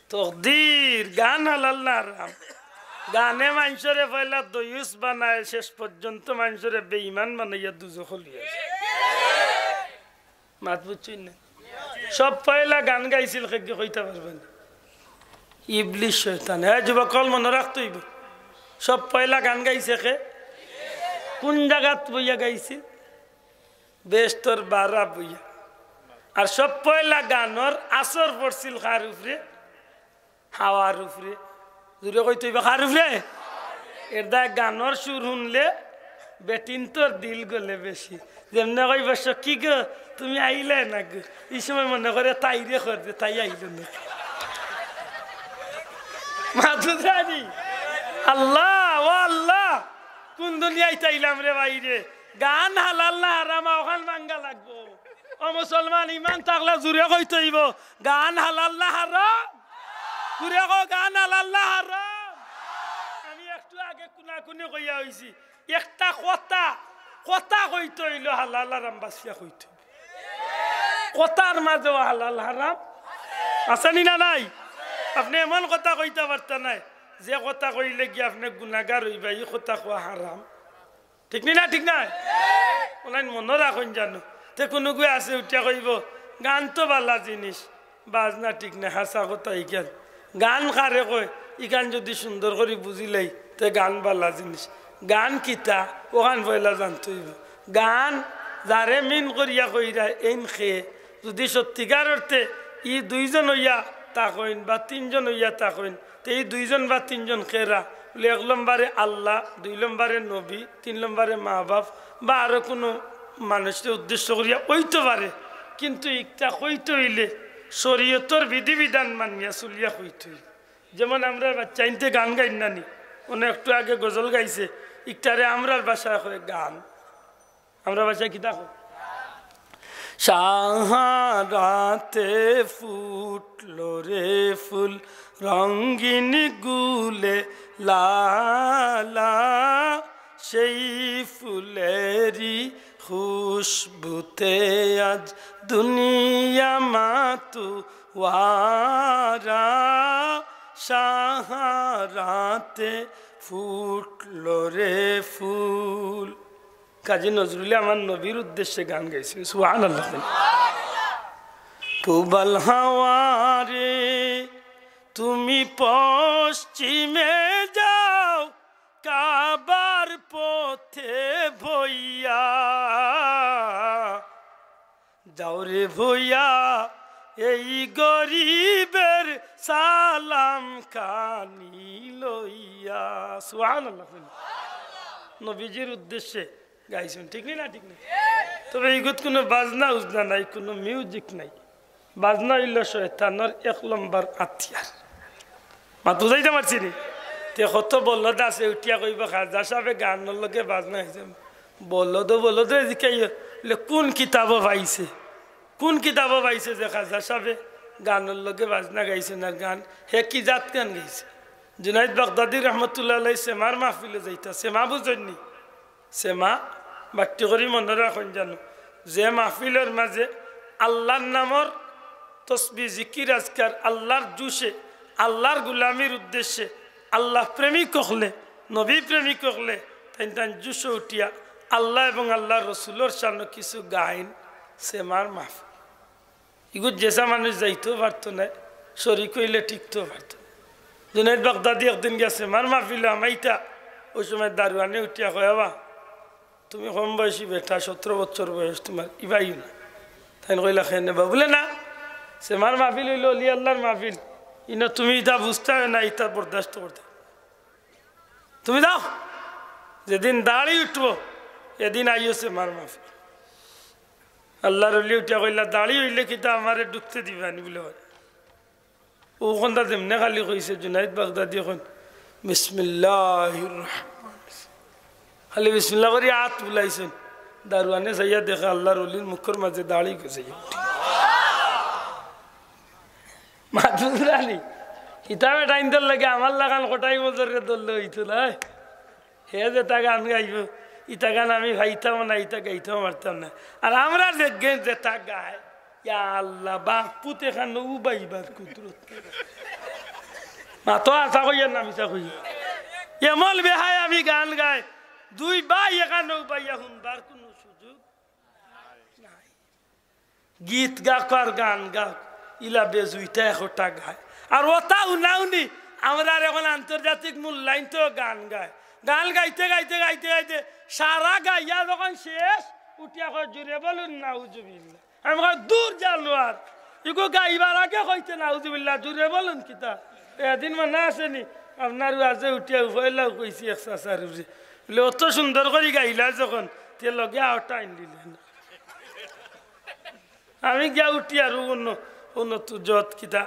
তকদির, গান হালাল না হারাম? গানে মানষরে পয়লা দয়ুস বানায়, শেষ পর্যন্ত মানষরে বেঈমান বানাইয়া দুজখো লইয়া যায়। মাত বুঝছইন না? সব পয়লা গান গাইছিল কে, কইতা পারবা নি? ইবলিস শয়তান। হে যুবক অকল, মনো রাখতে অইবো, সব পয়লা গান গাইছে কে? কুন জাগাত বইয়া গাইছে? বেহেস্তর বারা বইয়া। আর সব পয়লা গানর আসর পড়ছিল কার উপরে? হাওয়ার উপরে। জুরে কইতে অইবো, কার উপরে? এরদায় গানর সুর হুনলে বেটিন্তর দিল গলে বেশি। যেমনে কইবো, "সখী গো, তুমি আইলায় না গো।" ই সময় মনে করে তাইরে কর দে, তাই আইলো না। মাতুজানি, আল্লাহ, ও আল্লাহ, কুন দুনিয়াত আইলাম রে ভাইরে? গান হালাল না হারাম, অখান ভাঙ্গা লাগবো। ও মুসলমান, ইমান থাকলে জুরে কইতে অইবো, গান হালাল না হারাম? জুরে কও, গান হালাল না হারাম? আমি একটু আগে কুনাকুনি কইয়া অইছি, একটা কথা, কথা কইতে অইলে হালাল হারাম বাছিয়া কইতে অইবো। কথার মাঝেও হালাল হারাম আছে নি না নাই? আপনে এমন কথা কইতা পারতা নায়, যে কথা কইলে গিয়া আপনে গুনাগার অইবা, ই কথা কওয়া হারাম। ঠিক নি না? ঠিক নায়? অলাইন মনো রাখইন জানো। তে কুনুগুয়ে আছে উঠিয়া কইবো, "গান তো বালা জিনিস, বাজনা ঠিক নায়, হাছা কথা ইখান।" গান কারে কয়? ইখান যুদি সুন্দর করি বুঝিলাই, তে গান বালা জিনিস। গান কিতা? অখান পয়লা জানতে অইবো। গান যারে মিন করিয়া কইরা এইন কে, যুদি সত্যিকার অর্থে ই দুইজন অইয়া থাকইন বা তিনজন অইয়া থাকইন, তে ই দুইজন বা তিনজন কেরা? বলে, এক লম্বরে আল্লাহ, দুই লম্বরে নবী, তিন লম্বরে মা বাপ, বা আরো কুনু মানুষরে উদ্দেশ্য করিয়া অইতো পারে। কিন্তু ইকটা কইতে অইলে শরীয়তর বিধিবিধান মানিয়া চলিয়া কইতে অইবো। যেমন আমরার বাচ্চাইন্তে গান গাইন না নি, অনে একটু আগে গজল গাইছে, ইকটারে আমরার ভাষায় কয় গান। আমরার ভাষায় কিতা কয়? সাহারাতে ফুটলো রে ফুল, রঙিন গুলে লালা, সেই ফুলেরই খুশবুতে আজ দুনিয়া মাতোয়ারা। সাহারাতে ফুটলো রে ফুল। কাজী নজরুলে আমার নবীর উদ্দেশ্যে গান গাইছে, সুবহানাল্লাহ। পূবাল হাওয়ারে তুমি পশ্চিমে যাও, কাবার পথে বইয়া। যাও রে ভইয়া, এই গরিবের সালাম খানি লইয়া। সুবহানাল্লাহ। নবীজির উদ্দেশ্যে গাইছইন, ঠিক নি না? ঠিক নি? তবে ইগুত কুনু বাজনা উজনা নাই, কুনু মিউজিক নাই। বাজনা অইলো শয়তানর এক নম্বর আতিয়ার। মাত বুঝাইতাম পারছি নি? তে কত বলদ আছে উঠিয়া কইবো, "খাজা সাবে গানর লগে বাজনা গাইছে।" বলদ, বলদরে জিকাইও, বলে, "কুন কিতাবো পাইছে? কুন কিতাবো পাইছে যে খাজা সাবে গানর লগে বাজনা গাইছে না গান? হে কি জাত গান গাইছে?" জুনাইদ বাগদাদি রহমতুল্লাহ আলাইহি সেমার মাহফিলো যাইতা, সেমা বুঝইন নি? সেমা, বাট্টি করি মনো রাখইন জানো, যে মাহফিলর মাঝে আল্লার নামর তসবি, জিকির, আজকার, আল্লার জুশে, আল্লার গুলামির উদ্দেশ্যে, আল্লা প্রেমিক অকলে, নবী প্রেমিক অকলে, তাইন তাইন জুশো উঠিয়া আল্লা এবং আল্লার রসুলর শানো কিছু গাইন, সেমার মাহফিল। ইগুত যেসা মানুষ যাইতেও পারতো নায়, শরিক অইলে টিকতেও পারতো নায়। জুনাইদ বাগদাদি একদিন গেছে, মার মাহফিলো হামাইতা, অউ সময় দারোয়ানে উঠিয়া কয়, "বাবা, তুমি কম বয়সী বেটা, সতেরো বছর বয়স তুমার, ইবাইও না।" তাইন কইলা, "কেনে বা?" বুলে, "না, সেমার মাহফিল অইলো অলি আল্লার মাহফিল, ইনো তুমি ইতা বুঝতায় না, ইতা বরদাস্ত করতায় না। তুমি যাও, যেদিন দাড়ি উঠবো, এদিন আইও সেমার মাহফিল।" আল্লার অলি উঠিয়া কইলা, "দাড়ি অইলে কিতা আমারে ঢুকতে দিবা নি?" বুলে, "অয়।" অউ কথা যেমনে খালি কইছে, জুনাইদ বাগদাদি কইন, "বিসমিল্লাহির রহমানির রহিম।" খালি বিসমিল্লাহ করি আত বুলাইছইন। দারোয়ানে চাইয়া দেখে আল্লার অলির মুখর মাঝে দাড়ি গজাইয়া উঠি। মাত বুঝরা নি? ইতা বেটাইন্তর লগে আমার লাখান কটাই মজরে ধরলে অইতো নায়। হে যেতা গান গাইবো, ইতা গান আমি পাইতাম না, ইতা গাইতাম পারতাম না। আর আমরা যে গে-, যেতা গায়, ইয়া আল্লা, বাপ পুত এখান উবাইবার কুদরত। মাতো আশা কইয়া না মিছা কইয়া। এমন বেহায়া আমি গান গাই, দুই ভাই এখান উবাইয়া হুনবার কুনু সুযোগ নাই। গীত গাউক আর গান গাউক, ইলা বেজুইতা একটা গায়। আর অতা হুনাউনি, আমরার এখন আন্তর্জাতিক মূল্যায়ন তো গান গায়। গান গাইতে গাইতে গাইতে গাইতে সারা গাইয়া যখন শেষ, উঠিয়া কয়, "জুরে বলুন নাউজুবিল্লাহ।" আমি কই, "দূর জানোয়ার, ইগু গাইবার আগে কইতে নাউজুবিল্লাহ, জুরে বলুন কিতা?" এদিন মনো আছে নি, আপনার ওয়াজে উঠিয়া উফাইলাও কইছি এক চাচার উপরে। বলে, "অত সুন্দর করি গাইলা যখন, তে লগে আওটা আইন দিলে না।" আমি গিয়া উঠি আর অন্য, অন্য তু যত কিতা,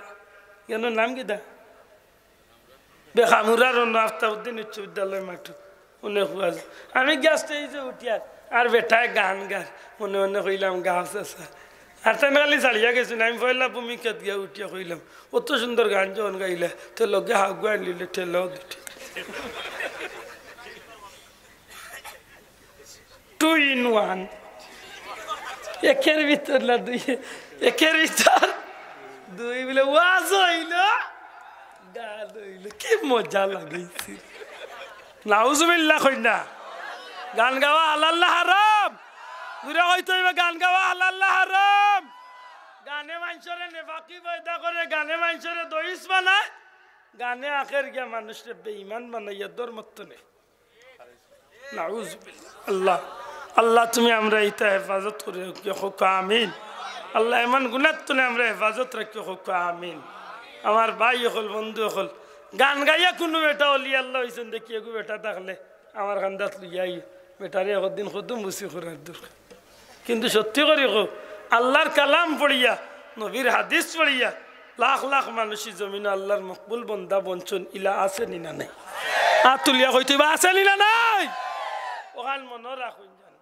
কেন নাম কিতা? বেখামুরার অন্য আফতাবউদ্দিন উচ্চ বিদ্যালয় মাঠো, অনে খুয়াজ। আমি গিয়া স্টেজে উঠি আর, আর বেটায় গান গার, মনে মনে কইলাম, "গাছ আছে।" আর তাইন খালি ছাড়িয়া গেছইন, আমি পয়লা ভূমিকাত গিয়া উঠিয়া কইলাম, "অত সুন্দর গান যখন গাইলা, তে লগে হাগুয়া আনলিলে ঠেলাও দিতে।" Two in one। একের ভিতর না দুই, একের ভিতর দুই। বলে, ওয়াজ অইলো, গান অইলো, কি মজা লাগাইছে। নাউজুবিল্লাহ কই না? গান গাওয়া হালাল না হারাম? জুরে কইতে অইবো, গান গাওয়া হালাল না হারাম? গানে মানষরে নেফাকি পয়দা করে, গানে মানষরে দইস বানায়, গানে আখের গিয়া মানুষরে বেঈমান বানাইয়া ধর্মত্ত নেয়। নাউজুবিল্লাহ। আল্লাহ, আল্লাহ তুমি আমরারে ইতা হেফাজত করি রাখিও, কউক্কা আমিন। আল্লাহ এমন গুনার তনে আমরারে হেফাজত রাখিও, কউক্কা আমিন। আমার ভাই অকল, বন্ধু অকল, গান গাইয়া কুনু বেটা অলি আল্লাহ অইছইন দেখি এগু বেটা থাকলে আমার কান্দাত লইয়া আইও। বেটারে একদিন কদম বুসি করার দরকার। কিন্তু সত্যি করি কও, আল্লার কালাম পড়িয়া, নবীর হাদিস পড়িয়া, লাখ লাখ মানুষ ই জমিনো আল্লার মকবুল বন্দা বনছইন, ইলা আছে নি না নাই? আত তুলিয়া কইতে অইবো, আছে নি না নাই? অখান মনো রাখইন জানো।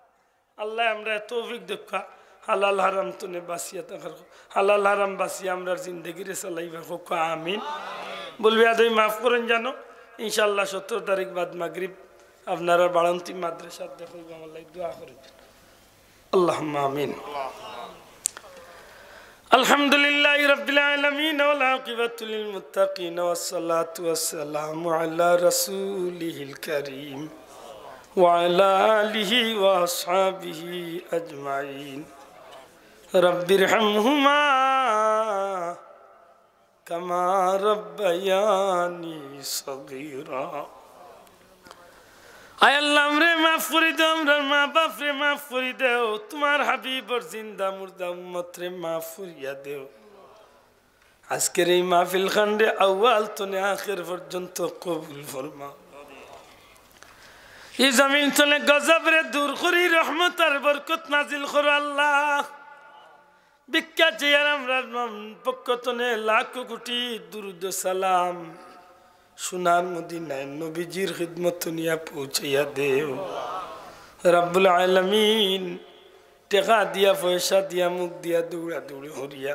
আল্লায় আমরারে তৌফিক দেউক্কা, হালাল হারাম তনে বাচিয়া থাকার, হালাল হারাম বাচিয়া আমরার জিন্দেগিরে চালাইবার, কউক্কা আমিন। ভুল বেয়াদবি মাফ করইন জানো। ইনশাআল্লাহ সতরো তারিখ বাদ মাগরিব আপনারার বাড়ন্তি মাদ্রাসাত দেখা অইবো, আমার লাগি দোয়া করইন। اللهم آمين. الحمد لله رب العالمين، والعاقبة للمتقين، والصلاة والسلام على رسوله الكريم، وعلى آله وأصحابه أجمعين. رب ارحمهما كما ربياني صغيرا। আয় আল্লাহ, আমরারে মাফ করি দেও, আমরার মা বাপরে মাফ করি দেও, তুমার হাবিবর জিন্দা মুর্দা উম্মতরে মাফ করিয়া দেও। আজকের এই মাহফিল খানরে আউয়াল তনে আখের পর্যন্ত কবুল ফরমাও। এই জমিন তনে গজবরে দূর করি রহমত আর বরকত নাজিল করো আল্লাহ। ভিক্ষা চেয়ার আমরার মন পক্ষ তনে লাখ কোটি দুরুদ সালাম সোনার মদিনায় নবীজির খিদমত নিয়া পৌঁছাইয়া দেও। রাব্বুল আলামিন, টেকা দিয়া, পয়সা দিয়া, মুখ দিয়া, দৌড়াদৌড়ি করিয়া,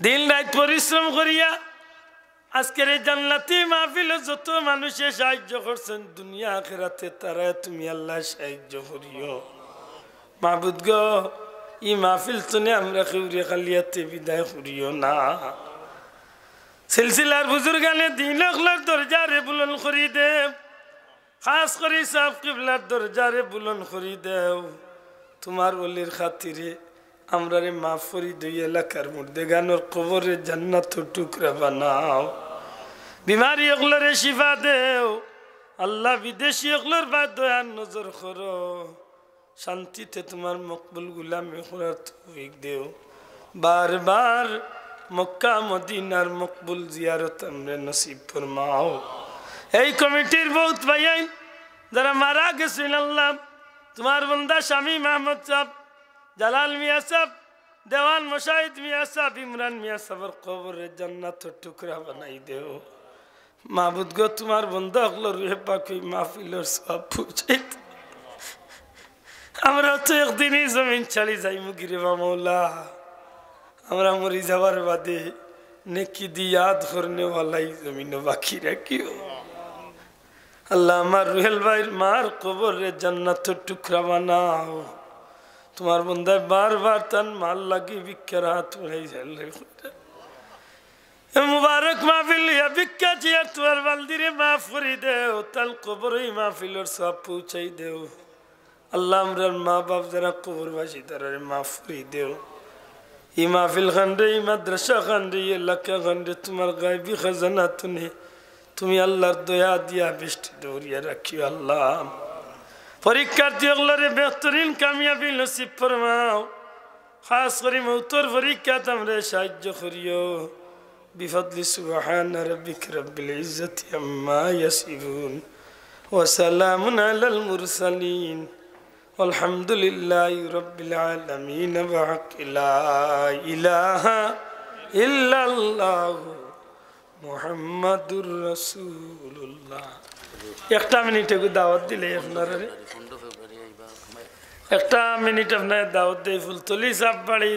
দিন রাইত পরিশ্রম করিয়া, আজকের এই জান্নাতি মাহফিলো যত মানুষে সাহায্য করছইন দুনিয়া আখেরাতে, তারারে তুমি আল্লাহ সাহায্য করিও। মাবুদ গো, ই মাহফিল তনে আমরা কেউরে খালি আতে বিদায় করিও না। সিলসিলার বুজুর্গানে দিন অকলর দরজারে বুলন্দ করি দেও। খাস করি সাব কিবলার দরজারে বুলন্দ করি দেও। তুমার ওলির খাতিরে আমরারে মাফ করি দেও, এলাকার মুর্দেগানর কবররে জান্নাতর টুকরা বানাও। বিমারি অকলরে শিফা দেও। আল্লাহ, বিদেশি অকলর বায় দয়ার নজর করো। শান্তিতে তুমার মকবুল গুলামি করার তৌফিক দেও। বারবার মক্কা মদিনার মকবুল জিয়ারত আমরারে নসিব ফরমাও। এই কমিটির বউত ভাইয়াইন যারা মারা গেছইন আল্লাহ, তুমার বন্দা শামীম আহমদ সাব, জালাল মিয়া সাব, দেওয়ান মুশাহিদ মিয়া সাব, ইমরান মিয়া সাবর কবররে জান্নাতর টুকরা বানাই দেও। মাবুদ গো, তুমার বন্দা অকলর রুহে পাক অউ মাহফিলর সওয়াব পৌঁছাই দেও। আমরা তো একদিনই জমিন ছাড়ি যাইমু গিরে বা মৌলা। আমরা মরি যাওয়ার বাদে নেকি দি ইয়াদ করনেওয়ালা ই জমিনো বাকি রাখিও। আল্লাহ, আমার রুহেল ভাইর মার কবররে জান্নাতর টুকরা বানাও। তুমার বন্দায় বারবার তান মার লাগি ভিক্ষার হাত উঠাই যাইলে এ মুবারক মাহফিল লইয়া ভিক্ষা চেয়ার তুমার বান্দিরে মাফ করি দেও, তান কবরো ই মাহফিলর সওয়াব পৌঁছাই দেও। আল্লাহ, আমরার মা বাপ যারা কবরবাসী, তারারে মাফ করি দেও। ই মাহফিল খানরে, ই মাদ্রাসা খানরে, ই এলাকা খানরে তুমার গায়বী খাজানা তনে তুমি আল্লাহর দয়া দিয়া বেষ্টনী করিয়া রাখিও আল্লাহ। পরীক্ষার্থী অকলরে বেহতরিন কামিয়াবি নসিব ফরমাও। খাস করি মৌতর পরীক্ষাত আমরারে সাহায্য করিও। بفضل سبحان ربك رب العزة عما يصفون وسلام على المرسلين والحمد لله رب العالمين بحق لا إله إلا الله محمد رسول الله। একটা মিনিট একটু দাওয়াত দিলে আপনারারে, একটা মিনিট আপনারারে দাওয়াত দেই। ফুলতলি সাববাড়ি